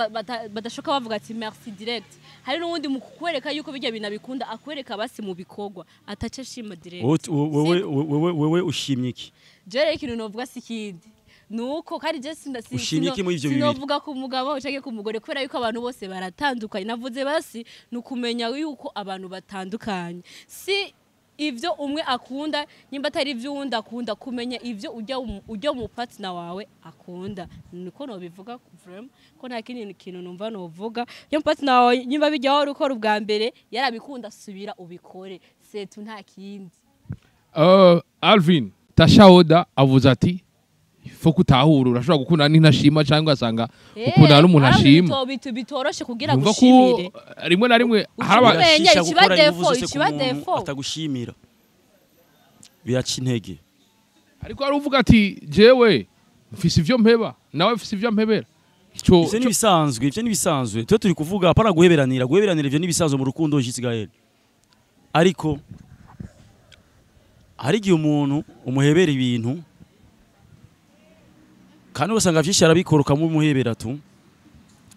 badashoka bavuga ati merci direct. Hari n'uwundi mu kukwereka yuko bijya bintu abikunda, akwereka basi mu bikorwa, ataca ashima direct. Wewe ushimye iki? Je rero ikintu novuga si ikindi, nuko kandi je Ushimye iki muri ivyo bibiri? Sinovuga ku mugabo canke ku mugore, kubera yuko abantu bose baratandukanye. Navuze basi ni ukumenya yuko abantu batandukanye, si ivyo umwe akunda nyimba atari ivyo uwundi akunda. Kumenya ivyo ujya mu partner wawe akunda, niko nobivuga vraiment, ko nta kindi kintu numva novuga. Iyo mu partner wawe nyimba bijya wari ukora ubwa mbere yarabikunda, subira ubikore, setu, nta kindi. Alvin Tasha Oda avuze ati fo kutahura urashobora gukundana n'intashima cyangwa ugasanga ukundana n'umuntu ashima. Bitoroshe kugira Yumva ko gushimire. Rimwe na rimwe haraba Umenye Birashisha ikiba gukora inguvu defo, zose ku ikiba muntu defo. atagushimira, biraca intege. Ariko hari uvuga ati jewe mfise ivyo mpeba, nawe mfise ivyo mpebera. Ico Ivyo nibisanzwe, ivyo nibisanzwe. Twe turi kuvuga apana guheberanira. Guheberanira ivyo nibisanzwe mu rukundo, Gaël. Ariko hari igihe umuntu umuhebera ibintu kandi ugasanga vyinshi arabikora, ukamuhebera tu,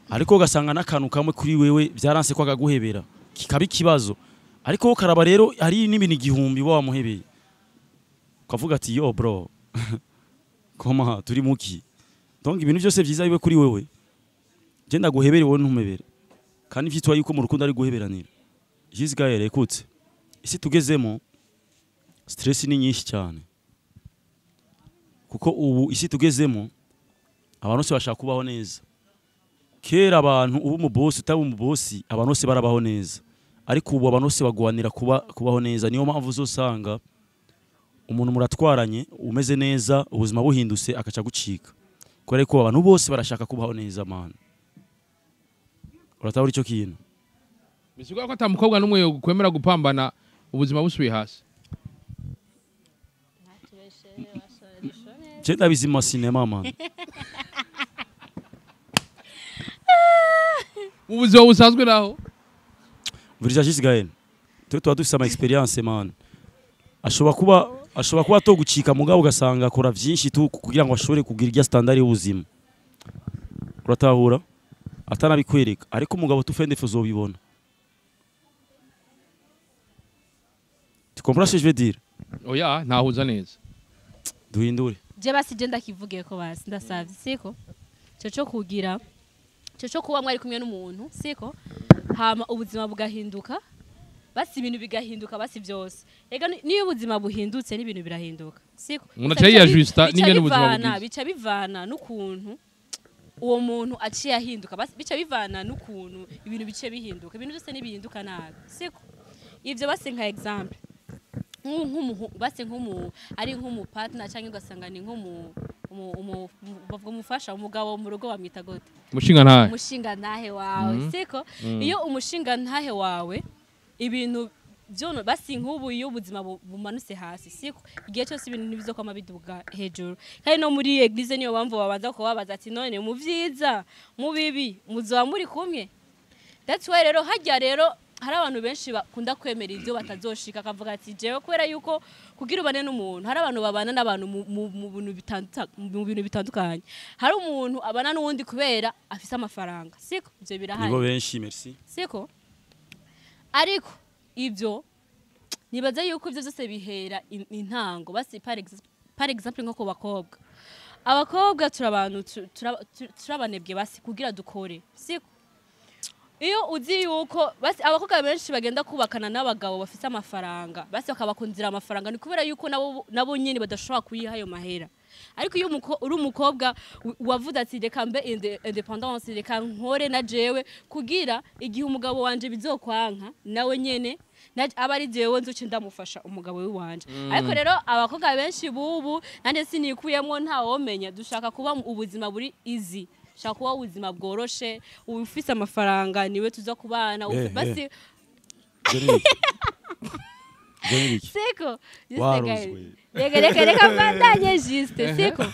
ariko ugasanga n'akantu kamwe kuri wewe vyaranse ko akaguhebera, kikaba ikibazo. Ariko wowe ukaraba rero hari n'ibintu 1000 uba wamuhebeye, ukavuga ati yo bro, koma turi muki? Donc ibintu byose vyiza bibe kuri wewe, je ndaguhebere, wowe ntumebere. Kandi vyitwa yuko mu rukundo ari guheberanira. Gaël, écoute, isi tugezemo stress ni nyinshi cyane, kuko ubu isi tugezemo abantu bose bashaka kubaho neza. Kera abantu ubu mu boss utaba mu boss, abantu bose barabaho neza, ariko ubu abantu bose bagwanira kubaho neza. Niyo mpamvu uzosanga umuntu muratwaranye umeze neza, ubuzima buhindutse akaca gucika, kubera ko abantu bose barashaka kubaho neza man. Uratabura icyo kintu. Bisigura ko ata mukobwa n'umwe yokwemera gupambana ubuzima busubiye hasi. Je ndabizi mu sinema man. Mu buzima busanzwe naho? Umviriza Gaël, twe tuba dufise ama experience man. Ashobora kuba atogucika, mugabo ugasanga akora vyinshi tu kugira ngo ashobore kugira irya standard y'ubuzima, uratahura, atanabikwereka. Ariko umugabo tufende uzobibona. Tu comprends ce que je veux dire? Oya, ntahuza neza. Duhindure. Je basi je ndakivugiye ko basi ndasavye, siko ico co kugira, ico co kuba mwari kumwe n'umuntu, siko, hama ubuzima bugahinduka, basi ibintu bigahinduka, basi byose. Ega niyo ubuzima buhindutse n'ibintu birahinduka, siko? Umuntu Gusa aca yiyajusta bica n'ingene ubuzima bivana bugize. Bica bivana n'ukuntu uwo muntu aciye ahinduka. Basi bica bivana n'ukuntu ibintu bice bihinduka. Ibintu byose ntibihinduka nabi, siko? Ivyo basi nka example basi nk'umu ari nk'umu partner, cyangwa ugasanga ni nk'umu bavuga umufasha, umugabo mu rugo bamwita gute? Umushinga ntahe. Umushinga ntahe wawe, siko? Iyo umushinga ntahe wawe ibintu byono, basi nk'ubu iyo ubuzima bumanutse hasi, siko, igihe cyose ibintu ntibizokwama biduga hejuru. Kandi no muri église niyo mpamvu babanza kubabaza ati none mu vyiza, mu bibi, muzoba muri kumwe? That's why rero hajya rero hari abantu benshi bakunda kwemera ibyo batazoshika, akavuga ati jewe kubera yuko kugira ubane n'umuntu, hari abantu babana n'abantu mu bintu bitandukanye. Hari umuntu abana n'uwundi kubera afise amafaranga, siko? Ibyo birahari. Nibo benshi, merci. Siko? Ariko ibyo nibaza yuko ibyo byose bihera intango. Basi par exemple nko ku bakobwa, abakobwa turi turabanebwe basi kugira dukore, siko? Iyo uzi yuko basi abakobwa benshi bagenda kubakana n'abagabo bafise amafaranga, basi bakabakundira amafaranga, ni kubera yuko nabo nyene badashobora kuyiha ayo mahera. Ariko iyo uri umukobwa wavuze ati reka mbe independence, reka nkore na jewe, kugira igihe umugabo wanje bizokwanka nawe nyene aba ari jewe nzoce ndamufasha umugabo w'iwanje. Ariko rero abakobwa benshi bubu, nanjye sinikuyemwo, ntawomenya, dushaka kuba ubuzima buri easy, shaka kuba ubuzima bworoshe. Ufise amafaranga niwe tuza kubana. Basi Ibyo ni Ibyo ni ibiki? Siko. Juste. Warozwe. Gael. Reka mbandanye juste, siko.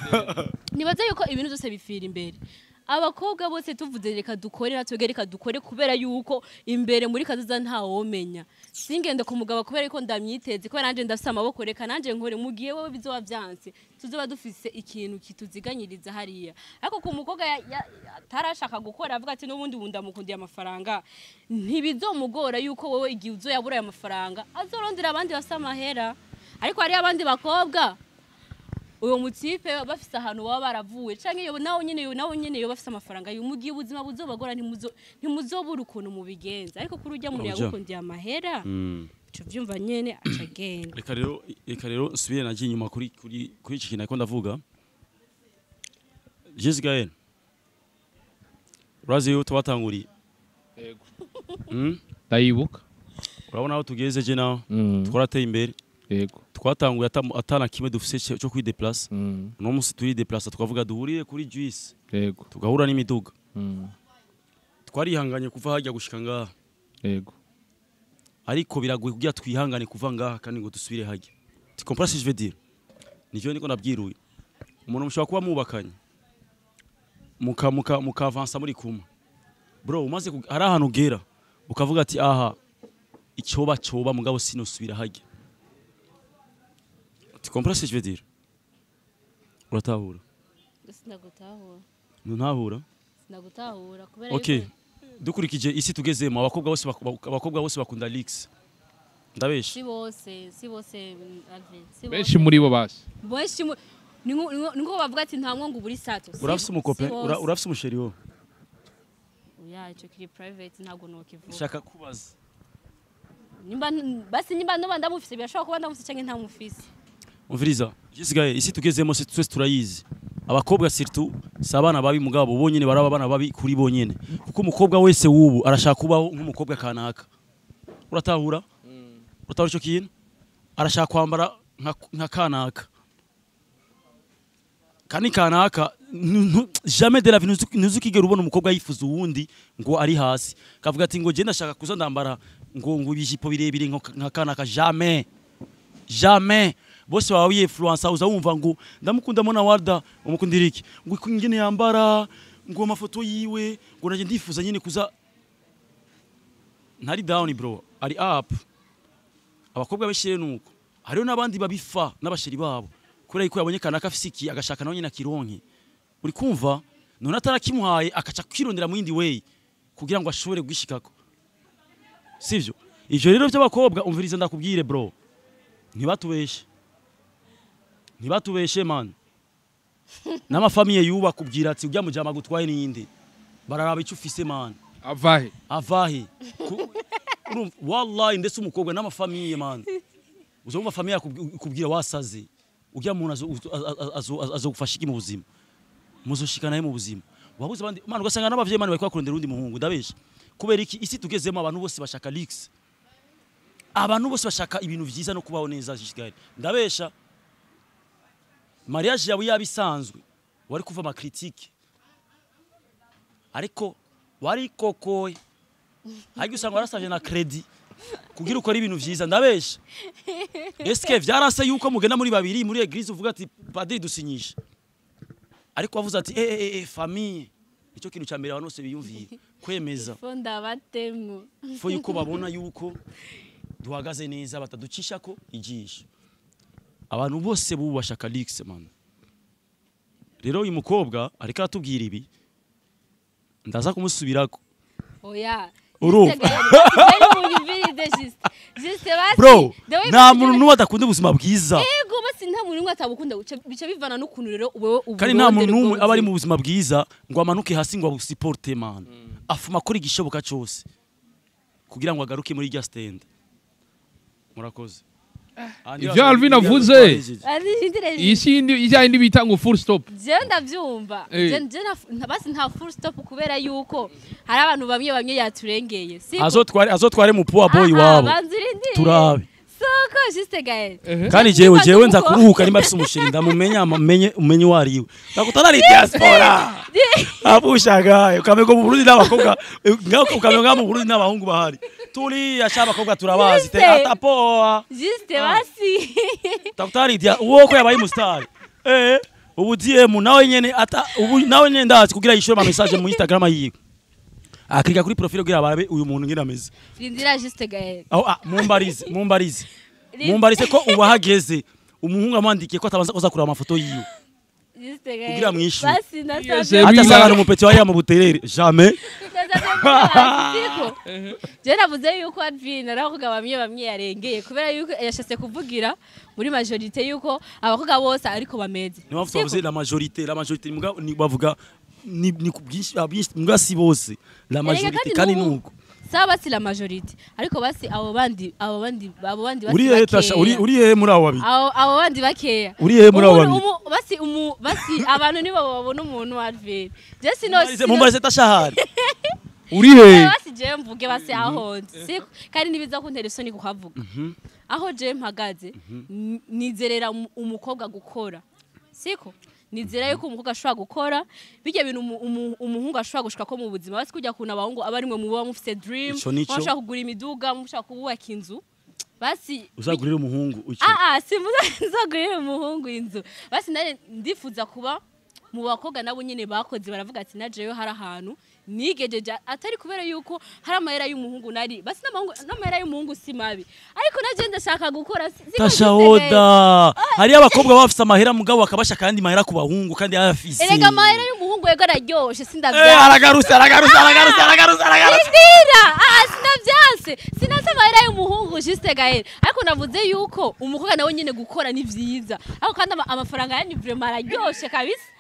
Nibaza yuko ibintu byose bifira imbere. Abakobwa bose tuvuze reka dukore, natwebwe reka dukore, kubera yuko imbere muri kazoza ntawomenya. Singende ku mugabo kubera yuko ndamyiteze, kubera nanje ndafise amaboko, reka nanje nkore. Mu gihe wowe bizoba vyanse, tuzoba dufise ikintu kituziganyiriza hariya. Ariko ku mukobwa atarashaka gukora, avuga ati n'ubundi ubu ndamukundiye amafaranga, ntibizomugora yuko wowe igihe uzoyabura ayo mafaranga azorondera abandi bafise amahera. Ariko hariyo abandi bakobwa uwo mutipe bafise ahantu baba baravuye, canke yo nawe nyene yo bafise amafaranga yo, mu gihe ubuzima buzobagora ntimuzobura ukuntu mubigenza. Ariko kuri urya muntu Oja. yagukundiye amahera, uca uvyumva nyene aca agenda. Reka rero nsubire nagiye inyuma kuri iki kintu ariko ndavuga. Jessica, urazi yuko twatanguriye? Yego. Mm? Ndayibuka. Urabona aho tugeze je nawe, twarateye imbere. Twatanguye atana kimwe dufise cyo kwideplace. Uno munsi turideplace, tukavuga duhurire kuri Juice, tugahura n'imiduga. Twarihanganye kuva hajya gushika ngaha, ariko biragoye kugira twihangane kuva ngaha kandi ngo dusubire hajya. Tu comprends ce que je veux dire? Nivyo niko nabwiruye. Umuntu mushobora kuba mubakanye, muka mukavansa muri kumwe, bro, umaze hari ahantu ugera ukavuga ati aha icyoba cyoba, mugabo sinosubira hajya. Tu comprends ce que je veux dire? Uratahura? Sinagutahura. Ntahura. Sinagutahura kubera Okay. yuko Dukurikije isi tugezemo, abakobwa bose bakunda luxe. Ndabesha? Si bose, Alvin, si bose. Benshi muri bo basi. Benshi ni nko bavuga ati nta mwongo uburi sato. Urafise umukope? Si bose. Urafise umuchéri wo? Oya, ico kiri private, ntabwo nokivuga. Shaka kubaza. Nimba basi nimba noba ndamufise, birashobora kuba ndamufise canke ntamufise. Umviriza Jessica, isi tugezemo se twese turayizi. Abakobwa surtout si abana babi, mugabo bonyene baraba abana babi kuri bonyene, kuko umukobwa wese w'ubu arashaka kubaho nk'umukobwa kanaka. Uratahura? Uratahura ico kintu? Arashaka kwambara nka kanaka kandi kanaka jamais de la vie ntuzukigera ubona umukobwa yifuza uwundi ngo ari hasi kavuga ati ngo je ndashaka kuza ndambara ngo ibijipo birebire nka kanaka. Jamais, jamais. Bose baba wiinfluensa. Uza wumva ngo ndamukunda Mona Warda. Umukundira iki? Ngo ingene yambara, ngo amafoto yiwe, ngo naje ndifuza nyine kuza. Ntari down bro, ari up. Abakobwa benshi rero nuko. Hariho n'abandi babifa n'abachéri babo kubera yuko yabonye kanaka afise iki, agashaka nawe nyine akironke. Uri kumva? None atarakimuhaye, akaca kwirondera mu yindi way kugira ngo ashobore gushikako, sivyo? Ivyo rero by'abakobwa, umviriza ndakubwire bro, ntibatubeshe, ntibatubeshe man. N'amafamille yuba kubwira ati ujya mujama gutwaye n'iyindi, bararaba icyo ufise man. Avahe? Avahe? Urumva, wallahi, ndetse umukobwa n'amafamille man, uzumva famille ikubwira wasaze, ujya muntu azogufasha iki mu buzima? Muzoshika naye mu buzima wabuze abandi man, ugasanga n'abavyeyi man bariko bakurondera undi muhungu. Ndabesha? Kubera iki? Isi tugezemo abantu bose bashaka luxe, abantu bose bashaka ibintu vyiza no kubaho neza. Jisigaye ndabesha? Mariage yawe yaba isanzwe, wari kuva ama critique, ariko wari kokoye ariko usanga warasavye na crédit kugira ukore ibintu vyiza. Ndabesha? Eske vyaranse yuko mugenda muri babiri muri église, uvuga ati padiri dusinyishe, ariko wavuze ati eh eh eh famille, icyo kintu cya mbere abantu bose biyumviye kwemeza. Fo ndabatemwo. Faut yuko babona yuko duhagaze neza, bataducishako ijisho. Abantu bose bubashaka luxe man. Rero uyu mukobwa ariko aratubwira ibi, ndaza kumusubirako. Oya. Urumva? Munyumvirize juste basi. Bro, The way nta muntu n'umwe adakunda ubuzima bwiza. Yego, basi nta muntu n'umwe atabukunda, bica bivana n'ukuntu rero wewe Kandi nta muntu uburondera n'umwe ubwo aba ari buzima. mu buzima bwiza ngo amanuke hasi ngo abusupporte man. Afuma akora igishoboka cyose kugira ngo agaruke muri irya stand. Murakoze. Ivyo Alvin avuze. Ari Iyi si yindi ijya yindi bita ngo full stop. Jewe ndavyumva. Je basi nta full stop, kubera yuko hari abantu bamwe bamwe yaturengeye, siko? Azotware mu poor boy Ah, ah, wabo. Banza urindire. Turabe. Soko juste Gaël. Kandi jewe Niba jewe nza kuruhuka nimba afise umuchéri, ndamumenya, amenye umenye uwo ariwe. Ndakutana ari diaspora abushagaye, ukamengo mu Burundi n'abakobwa ngaho, ukamengo ngaho mu Burundi n'abahungu bahari. Tulia sha abakobwa turabazi te Juste. atapoa. Juste basi. Dr. Lydia uwo ko yabaye umustar. Ubu DM nawe nyene ata ubu nawe nyene ndazi kugira yishure ama message mu Instagram yiwe. Akirika kuri profile kugira barabe uyu muntu ngene ameze. Rindira Juste Gael. Aho mumbarize mumbarize. Mumbarize ko ubahageze umuhungu amwandikiye ko atabanza kuza kuraba amafoto yiwe. Juste Gael. Kugira mwishure. Basi Yes, ndasabye. Ata sanga umupeti wari mu buterere. Jamais. Ndasabye je navuze yuko Alvin aravuga bamwe bamwe yarengeye kubera yuko yashase kuvugira muri majorité yuko abakobwa bose ariko bameze. Niyo mpamvu twavuze la majorité, la majorité muga ni bavuga ni kubwinshi abinshi muga si bose. La majorité kandi nuko. Sawa basi la majorité ariko basi abo bandi abo bandi abo bandi basi Uri hehe Tasha uri uri hehe muri abo babiri? Abo bandi bakeya. Uri hehe muri abo babiri? Basi basi abantu nibo babona umuntu Alvin. Je sino Mumbarize Tasha hari. Uri he? Basi je mvuge basi aho nzi. Siko kandi nibiza kuntera isoni kuhavuga. Aho je mpagaze nizerera umukobwa gukora. Siko nizera yuko umukobwa ashobora gukora bijya bintu umuhungu ashobora gushika ko mu buzima basi kujya kuna abahungu aba arimwe muba mufite dream mushaka kugura imiduga mushaka kubaka inzu basi uzagurira umuhungu ucyo simuzagurira umuhungu inzu basi nare ndifuza kuba mu bakobwa nabo nyene bakoze baravuga ati najeyo hari ahantu nigejeje atari kubera yuko hari amahera y'umuhungu nari basi n'amahera y'umuhungu si mabi ariko naje ndashaka gukora Tasha oda hari abakobwa bafise amahera mugabo bakabasha kandi mahera ku bahungu kandi ayafise erega amahera y'umuhungu yego araryoshe sindavyanse aragaruse aragaruse aragaruse aragaruse aragaruse ndira sindavyanse sinase amahera y'umuhungu Juste Gael ariko navuze yuko umukobwa nawe nyene gukora ni vyiza ariko kandi amafaranga yani vraiment araryoshe kabisa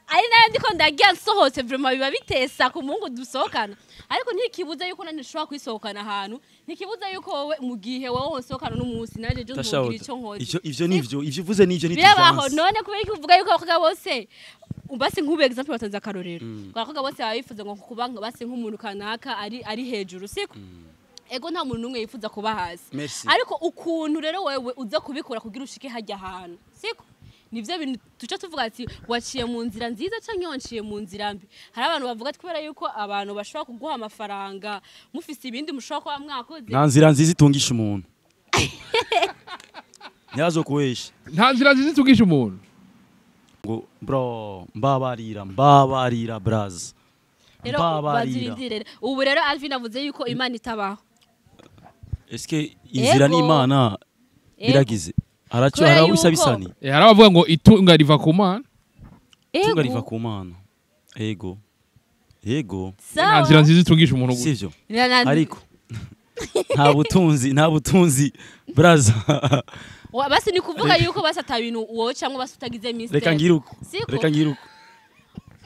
ari nayo ndiko ndagiye nsohotse vraiment biba bitesa ku muhungu dusohokana ariko ntikibuza yuko nanje nshobora kwisohokana ahantu ntikibuza yuko wowe mu gihe wowe wosohokana n'umunsi nanje je nzogira ico nkoze ivyo nivyo ivyo uvuze nivyo ni birabaho none kubera iki uvuga yuko abakobwa bose basi nk'ubu example batanze akarorero abakobwa bose baba bifuza ngo kuba basi nk'umuntu kanaka ari hejuru siko ego nta muntu n'umwe yifuza kuba hasi ariko ukuntu rero wewe uza kubikora kugira ushike hajya ahantu siko nivyo bintu tuca tuvuga ati waciye mu nzira nziza canke waciye mu nzira mbi hari abantu bavuga ati kubera yuko abantu bashobora kuguha amafaranga mufise ibindi mushobora kuba mwakoze nta nzira nziza itungisha umuntu nyazo kuwesha nta nzira nziza itungisha umuntu ngo bro mbabarira mbabarira braz mbabarira ubu rero Alvin avuze yuko Imana itabaho eske inzira n'Imana biragize Aracho harawisa bisani. Harabavuga ngo itunga riva ku Mana. Itunga riva ku Mana. Ego. Ego. Nta nzira nziza itungisha umuntu sivyo. Ariko nta butunzi, nta butunzi braza. Basi ni kuvuga yuko basi atabintu wowe cyangwa basi utagize mistake. Reka ngiruko. Reka ngiruko.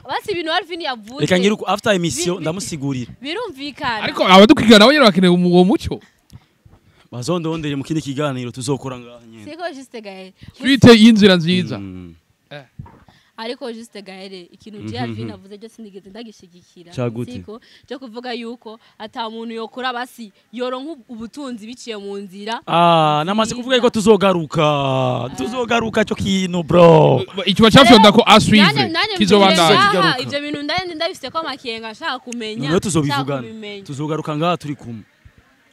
Basi ibintu Alvin yavuze. Reka ngiruko after emission ndamusigurira. Birumvikana. Ariko abadukurikirana nabo nyene bakeneye uwo muco. Bazondondere mu kindi kiganiro tuzokora ngaha nyene. Siko Juste Gael. Suite y'inzira nziza. Ariko Juste Gael ikintu je Alvin avuze byo sinigeze ndagishigikira. Siko cyo kuvuga yuko ata muntu yokora basi yoronka ubutunzi biciye mu nzira. Namaze kuvuga yuko tuzogaruka. Tuzogaruka cyo kintu bro. Icyo cyafyonda ko asuivre kizobandanya. Ivyo bintu ndabifise ko amakenga ashaka kumenya. None tuzobivugana. Tuzogaruka ngaha turi kumwe.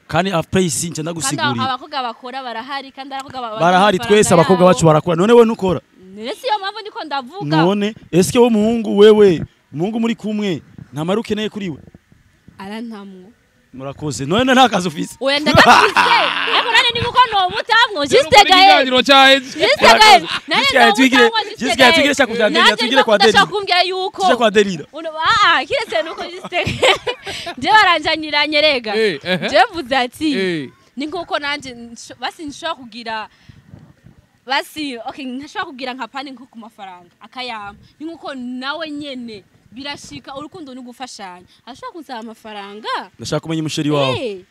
Kandi after isi nce ndagusigurira. Kandi abakobwa bakora barahari kandi abakobwa barahari twese abakobwa bacu barakora none we nukora. None si yo mpamvu ndiko ndavuga. None eske wo muhungu wewe muhungu muri kumwe nta maruke naye kuri we. Arantamwo. Murakoze none nta kazi ufise. Oya ndagafise. Ariko nane ni kuko no mutamwo Juste Gael. Juste Gael. Nane Juste Gael tugire shaka kuvyandira tugire kwa Delira. Ndashaka kumbwira yuko. Tuje kwa Delira. Kiretse nuko Juste. Je baranjanira nyerega. Je mvuze ati ni nkuko nanje basi nshobora kugira basi okay ntashobora kugira nka pani nko ku mafaranga akayama ni nkuko nawe nyene birashika urukundo ni gufashanya ashobora kunsaba amafaranga ndashaka kumenya umusheri wawe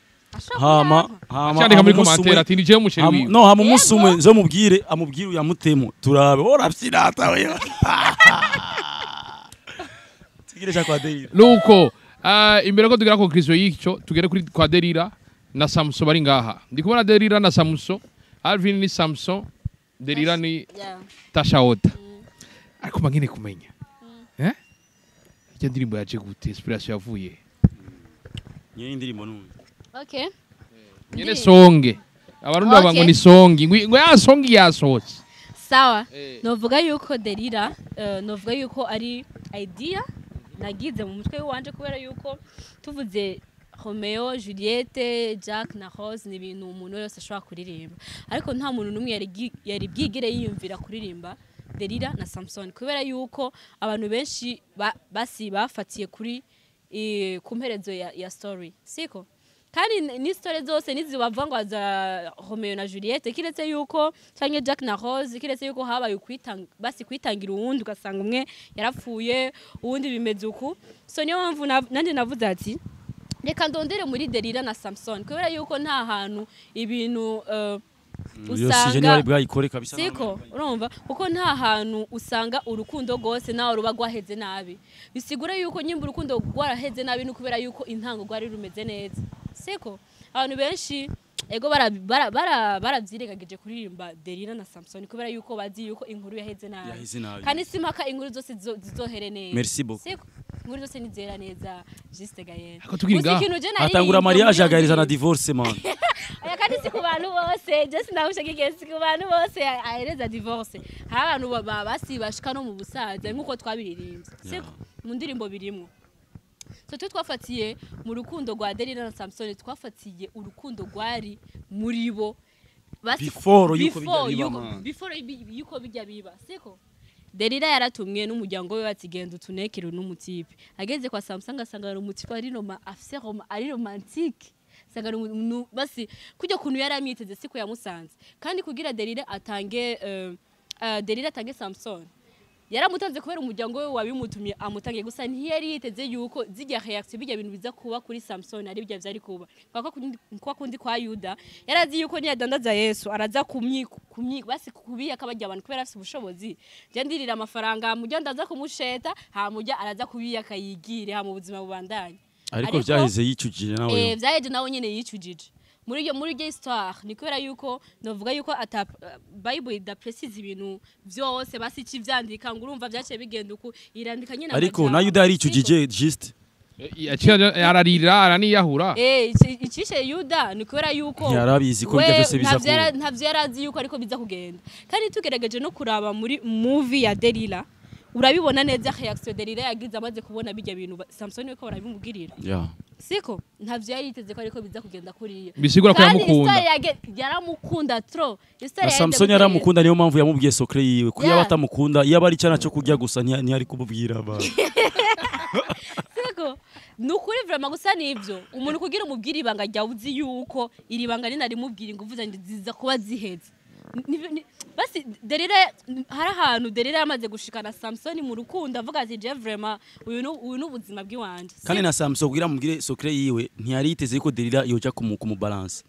hama hama cyandika muri commentaire ati nije umusheri wiwe no hama umunsi umwe zo mubwire amubwire uyamutemo turabe orabyirata we tugiresha kwa Delira nuko imbere ko tugera conclusion y'icyo tugere kuri kwa Delira na Samson bari ngaha ndi kubona Delira na Samson Alvin ni Samson Delira ni Tasha Oda ariko mangene kumenya Icyo ndirimbo yaje gute inspiration yavuye Nyine indirimbo numwe. Okay. Nyene songe abarundi Okay. bavuga ngo ni songi ngo ya songi yasohotse. Sawa. Eh. Novuga yuko Delila, novuga yuko ari idea nagize mu mutwe wanje, kubera yuko tuvuze Romeo, Juliette, Jack na Rose ni ibintu umuntu wese ashobora kuririmba, ariko nta muntu n'umwe yari bwigere yiyumvira kuririmba Delila na Samson, kubera yuko abantu benshi basi bafatiye kuri ku mperezo ya story, siko? Kandi ni story zose nizi bavuga ngo za Romeo na Juliette, kiretse yuko canke Jack na Rose, kiretse yuko habaye ukwitanga, basi kwitangira uwundi, ugasanga umwe yarapfuye uwundi bimeze uku. So niyo mpamvu nanje navuze ati reka ndondere muri Delila na Samson, kubera yuko nta hantu ibintu Iyo sije niba ari bwayikore kabisa. Siko urumva, kuko nta hantu usanga urukundo rwose nawe ruba rwaheze nabi, bisigura yuko nyimba urukundo rwaraheze nabi ni ukubera yuko intango rwari rumeze neza, siko? Abantu benshi ego baravyirengagije kuririmba Delila na Samson kubera yuko bazi yuko inkuru yaheze nabi. Yaheze nabi. Kandi simpaka inkuru zose zizohere neza. Merci beaucoup. Siko inkuru zose nizera neza, juste Gaël. Ariko tukiri Gusa ngaha, ikintu je naririmbye Hatangura mariage muri iyo agahereza na ndirimbo- divorce man. Oya, kandi si ku bantu bose, je sinawushagikiye, si ku bantu bose ahereza divorce. Hari abantu basi bashika no mu busaza nk'uko twabiririmbye, siko? Mu ndirimbo birimwo. So twe twafatiye mu rukundo rwa Delila na Samson, twafatiye urukundo rwari muri bo. Before yuko bijya before biba, yuko- man. before yuko bijya biba, siko? Delila yaratumwe n'umuryango we bati genda utunekere n'umutipe. Ageze kwa Samson asanga ari umutipe ari afise ari romantique, asanga ari umuntu basi kujya kuntu yari amwiteze siko yamusanze. Kandi kugira Delila atange Delila atange Samson, yaramutanze kubera umuryango we wabimutumye amutange, gusa ntiyari yiteze yuko zijya reaction bijya bintu biza kuba kuri Samson ari bijya vyari kuba kwa kundi kwa Yuda. Yarazi yuko niyadandaza Yesu araza kumyi basi kubiya kabajya abantu kubera afise ubushobozi, je ndirira amafaranga mujya ndaza kumusheta, hamujya araza kubiya akayigire ha mu buzima bubandanye. Ariko vyaheze yicujije nawe. Vyaheje nawe nyene yicujije muri iyo histoire. Ni kubera yuko novuga yuko ata Bible ida précise ibintu vyose, basi ikivyandika ngo urumva vyaciye bigenda uku, irandika nyene Ariko amajambo. na Yuda yaricujije juste. Yaciye ararira araniyahura. Icishe Yuda ni kubera yuko Ntiyarabizi ko we bijya vyose biza ntavyo kuba. Ntavyo yarazi yuko ariko biza kugenda. Kandi tugerageje no kuraba muri movie ya Delila, urabibona neza reaction Delila yagize amaze kubona bijya bintu Samson we ko barabimubwirira, siko? Ntavyo yari yiteze ko ariko biza kugenda kuriya. Bisigura ko Kandi yamukunda. histoire yaramukunda trop. Histoire Na yaheze Samson gute? yaramukunda, niyo mpamvu yamubwiye secret yiwe. Kuko yaba atamukunda, iyo aba ari icyana cyo kurya gusa, ntiyari kumubwira abantu. Siko ni ukuri vraiment. Gusa nivyo umuntu kugira umubwire ibanga ryawe uzi yuko iri banga ninarimubwira ingufu zanjye ziza kuba ziheze. Basi Delila, hari ahantu Delila yamaze gushikana Samson mu rukundo, avuga ati je vraiment uyu ni ubuzima bw'iwanje. Kandi na Samson kugira amubwire secret yiwe ntiyari yiteze ko Delila yoja kumubalance.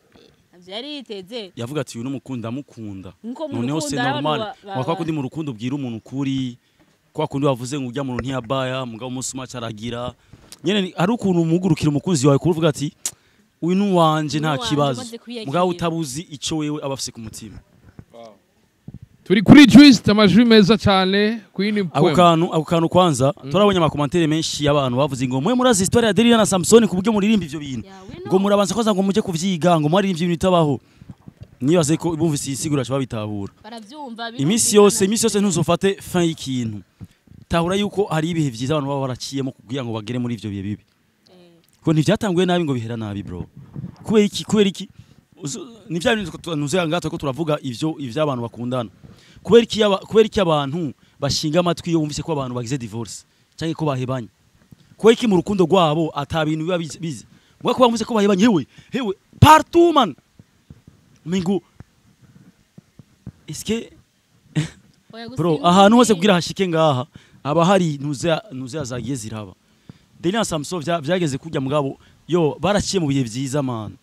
Ntavyo yari yiteze. Yavuga ati uyu n'umukunda amukunda. Nkuko mu Noneho rukundo c'est hari abantu normal. Wakwa kundi mu rukundo ubwira umuntu ukuri, kwa kundi wavuze ngo ujya muntu ntiyabaya, mugabo umunsi umwe acaragira nyene hari ukuntu umugurukira umukunzi wawe kuvuga ati uyu ni uwanje nta Uwanje, kibazo, maze kwiyakira. mugabo utabuzi ico wewe aba afise ku mutima. Turi kuri twist, amajwi meza cyane kuri Ako poem. kantu kwanza turabonye amakomantere menshi y'abantu bavuze ngo mwe murazi histoire ya Delila na Samson ku buryo muririmba ivyo bintu, Yeah, we know. ngo murabanza kwanza ngo mujye kuvyiga, ngo mwaririmvye ibintu bitabaho. Nibaze ko bumvise iyi siguro baca babitahura. Baravyumva. Iminsi yose ntuzofate fin y'ikintu, tahura yuko hari ibihe vyiza abantu baba baraciyemo kugira ngo bagere muri ivyo bihe bibi, ko ntivyatanguye nabi ngo bihera nabi bro. Kubera iki ni vya bintu nuze ngaha ko turavuga ivyo abantu bakundana. Kubera iki abantu bashinga amatwi iyo bumvise ko abantu bagize divorce cyangwa ko bahebanye? Kubera iki mu rukundo rwabo ata bintu biba bizi mwa ko bumvise ko bahebanye, hewe hewe partout man, mingu eske bro ahantu hose kugira hashike ngaha haba hari ntuze azagiye ziraba. Delila na Samson vyageze kurya, mugabo yo baraciye mu bihe vyiza man.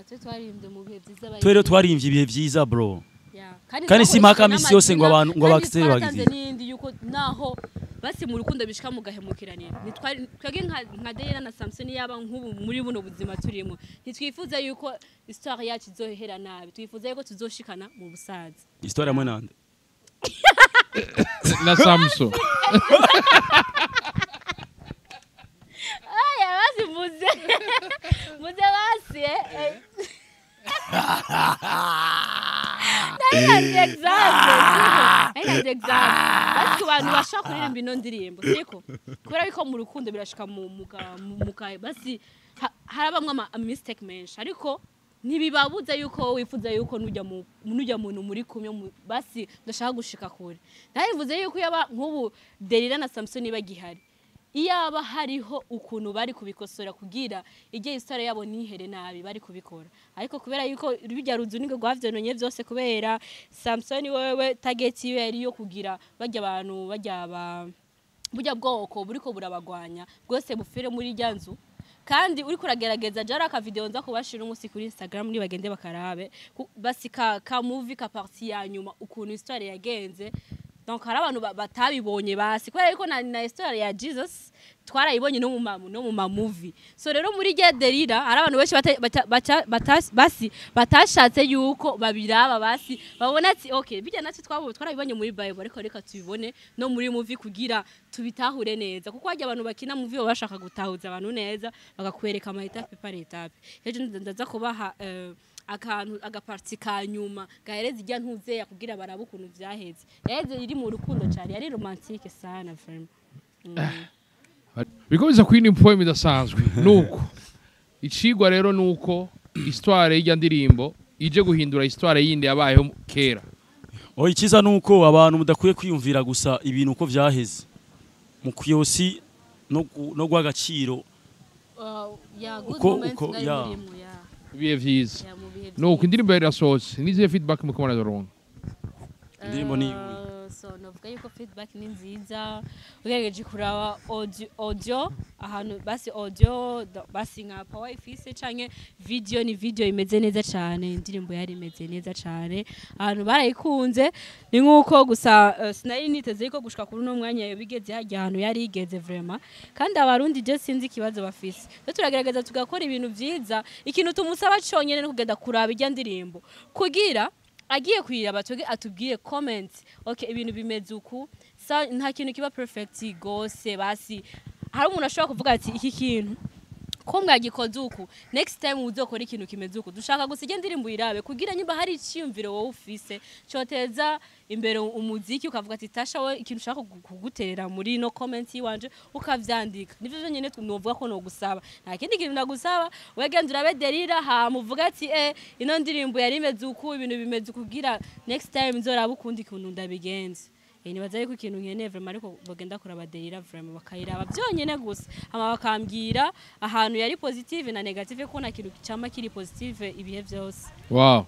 Twe twaririmbye mu bihe byiza. Twe rero twaririmbye ibihe vyiza bro. Yeah. Kandi si impaka misi yose ngo abantu- ngo kandi abakiseri twaratanze bagize. n'iyindi yuko naho basi mu rukundo bishika mugahemukiranira, ntitwari twebwe nka Delila na Samson, yaba nk'ubu muri buno buzima turimo, ntitwifuza yuko histoire yacu izohera nabi, twifuza yuko tuzoshikana mu busaza. Histoire ya mwenande? Na Samson. Aya basi muze muze basi. Nari example, siko? Nari example. Basi ku bantu bashaka kuririmba ino ndirimbo, siko? Kubera yuko mu rukundo birashika mu muka muka basi harabamwe ama mistake menshi, ariko ntibibabuza yuko wifuza yuko nujya muntu muri kumwe basi ndashaka gushika kure. Narivuze yuko yaba nk'ubu Delila na Samson bagihari, iyaba hariho ukuntu bari kubikosora kugira ijye histoire yabo nihere nabi, bari kubikora. Ariko kubera yuko bijya ruzunigo rwavyononye byose, kubera Samson wewe target yiwe yari yo kugira bajya abantu bajya ba burya bwoko buriko burabagwanya bwose bufire muri rya nzu. Kandi uriko uragerageza jara aka video nza kubashira umunsi kuri Instagram, nibagende bakarabe. Basi ka movie ka partie ya nyuma ukuntu histoire yagenze. Donc hari abantu batabibonye basi kubera yuko na histoire ya Jesus twarayibonye no mu ma movie. So rero muri rya Delila hari abantu benshi basi batashatse yuko babiraba, basi babona ati okay, bijya natwe twabonye, twarabibonye muri Bible, ariko reka tubibone no muri movie kugira tubitahure neza, kuko hajya abantu bakina movie baba bashaka gutahuza abantu neza, bakakwereka ama étape par étape. Ejo ndaza kubaha akantu agaparti ka nyuma gahereza ijya ntuzeya kugira barabe ukuntu vyaheze. Yaheze iri mu rukundo cyane, yari romantique sana vraiment. Bikomeza kwini poem idasanzwe. Nuko icigwa rero nuko histoire y'irya ndirimbo ije guhindura histoire yindi yabayeho kera. Oya, icyiza nuko abantu mudakwiye kwiyumvira gusa ibintu uko vyaheze, mukwiye aussi no guha agaciro Ya good moments mwari murimwo, ya. Ibihe vyiza. Ya, mu bihe Nuko vyiza. indirimbo yari irasohotse, nizihe feedback muko murazironka? Indirimbo ni So novuga yuko feedback ni nziza ugerageje kuraba audio ahantu basi audio basi nka power ifise, canke video, ni video imeze neza cane. Indirimbo yari imeze neza cane, ahantu barayikunze. Ni nkuko gusa sinari niteze yuko gushika kuri uno mwanya yo bigeze hajya ahantu yari igeze vraiment. Kandi abarundi je sinzi ikibazo bafise. Rero turagerageza tugakora ibintu vyiza. Ikintu tumusaba conyene no kugenda kuraba ijya ndirimbo kugira agiye kuyiraba twebwe atubwire comment, okay, ibintu bimeze uku. Sa nta kintu kiba perfect gose. Basi hari umuntu ashobora kuvuga ati iki kintu ko mwagikoze uku, next time uzokora ikintu kimeze uku. Dushaka gusa igenda indirimbo irabe kugira nyimba hari iciyumviro wowe ufise coteza imbere umuziki, ukavuga ati Tasha, we ikintu ushaka kuguterera muri no comment yiwanje, ukavyandika. Nivyo vyonyene novuga ko nogusaba, nta kindi kintu nagusaba. Wegenda urabe Delila, hama uvuga ati ino ndirimbo yari imeze uku, ibintu bimeze uku, kugira next time nzoraba ukundi kuntu ndabigenza. Nibaza yuko ikintu nkeneye vraiment, ariko bagenda kuraba Delila vraiment, bakayiraba byonyene gusa, hama bakambwira ahantu yari positive na negative, ko nta kintu cama kiri positive ibihe vyose. Wow,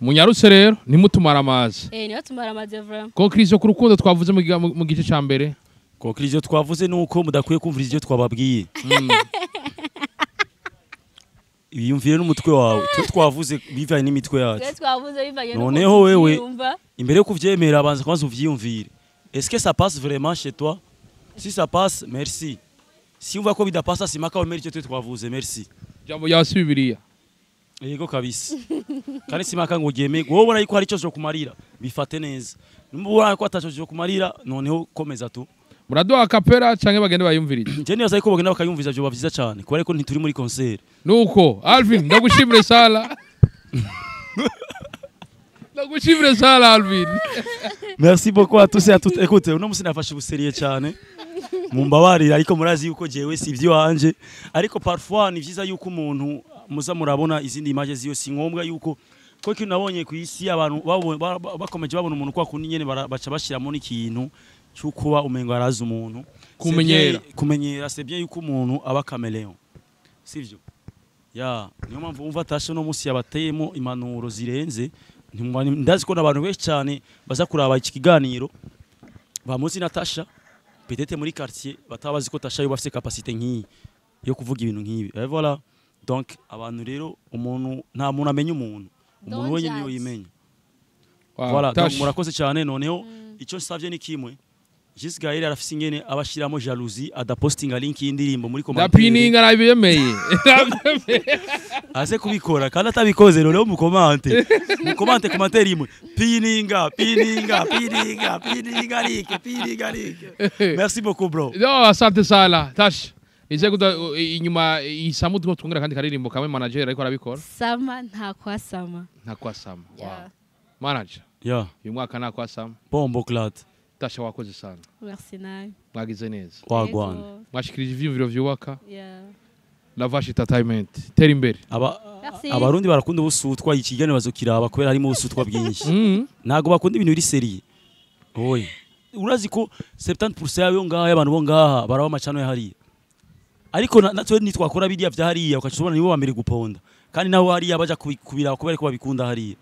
munyarutse rero, ntimutumare amazi. Niyo tumara amaze vraiment. Conclusion ku rukundo twavuze mu gice ca mbere. Conclusion twavuze nuko mudakwiye kumvira ivyo twababwiye, ibiyumvire n'umutwe wawe. Twe twavuze bivanye n'imitwe yacu. Twe twavuze bivanye n'uko Noneho wewe tuvyumva. Imbere yo kuvyemera, abanza kwanza uvyiyumvire: est-ce que ça passe vraiment chez toi? Si ça passe, merci. Si umva ko bidapasa, simaka wemere icyo twe twavuze. Merci. Jambo rya si Bibiliya. Yego kabisa. Kandi simaka ngo uryeme, wowe ubona yuko hari icyo kumarira, bifate neza. Nimba ubona ko ataco cyo kumarira, noneho komeza tu. Muraduha kapera canke bagende bayumvirize? Njye nibaza yuko bagenda bakayumviza, byoba vyiza cyane, kubera ko ntituri muri concert. Nuko Alvin, ndagushimire sala, ndagushimire sala Alvin. Merci beaucoup à tous et à toutes. Écoutez, uno musi nafashe ubuseriye cyane, mumbabarira, ariko murazi yuko jewe si ivy'iwanje. Ariko parfois ni vyiza yuko umuntu muza murabona izindi image ziyo. Si ngombwa yuko ko ikintu nabonye ku isi abantu bakomeje babona umuntu kwa kundi nyene, baca bashiramo n'ikintu cy'ukuba umengo arazi umuntu. Kumenyera. C'est bien- Kumenyera, c'est bien yuko umuntu aba caméléon, sivyo? Ya, niyo mpamvu wumva Tasha no musi yabateyemo impanuro zirenze. Ndazi ko n'abantu benshi cyane baza kuraba iki kiganiro bamuzi na Tasha, peut-être muri quartier bataba bazi ko Tasha yoba afise capacité nk'iyi yo kuvuga ibintu nk'ibi. Et voilà, donc abantu rero, umuntu nta muntu amenya umuntu, umuntu Don't wenyine niwe judge. yimenya. Wow, Voilà, donc Tash. murakoze cyane. Noneho icyo nsavye ni kimwe: Just Gaël arafise ingene abashiramo jalousie, adapostinga link y'indirimbo muri commentaire. Ndapininga, nabyemeye, nabyemeye. Aze kubikora, kandi atabikoze noneho mukomante, mukomante commentaire imwe: pininga, pininga, pininga, pininga like, pininga like. Merci beaucoup, bro. No, asante sala Tash. Nizeye ko inyuma isamu twongera kandi karirimbo kamwe, manager ariko arabikora. Sama nta kwasama. Nta kwasama. Wow. Yeah. Manager, Ya. uyu mwaka nta kwasama. Bombo clat. Tasha, wakoze sana. Merci nawe. Mwagize neza. Wagwana. Yego. Mwashikirije ivyiyumviro vyubaka. Yeah. Lavash Entertainment, tera imbere. Aba Merci. Abarundi barakunda ubusutwa, ikiganiro bazokiraba kubera harimo ubusutwa bwinshi. Ntago bakunda ibintu biri sérieux. Oye, urazi ko 70% yayo ngaha, y'abantu bo ngaha baraba amacano ya hariya, ariko natwe nitwakora biriya vya hariya, ukacubona nibo bambere guponda, kandi nabo hariya baja kubiraba kubera ko babikunda hariya.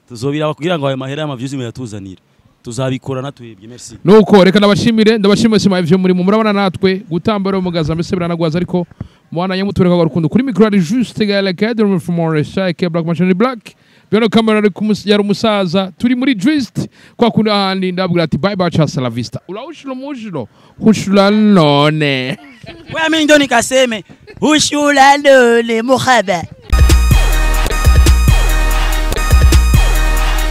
Tuzobiraba kugira ngo ayo mahera y'ama views muyatuzanire, tuzabikora natwebwe. Merci. Nuko reka ndabashimire, ndabashimire sima ivyo muri murabona natwe gutambara umugaza mbese biranagwaza, ariko mwana nyamutureka rukundo. Kuri micro ari Juste Gaël Academy from Morris K Black Machine Black Bino camera ari yari umusaza. Turi muri Twist kwa kundi ahandi, ndabwira ati bye bye, hasta la vista, ulaushilo mushilo hushula none. Wewe, mimi ndo nikaseme ushula lole muhaba.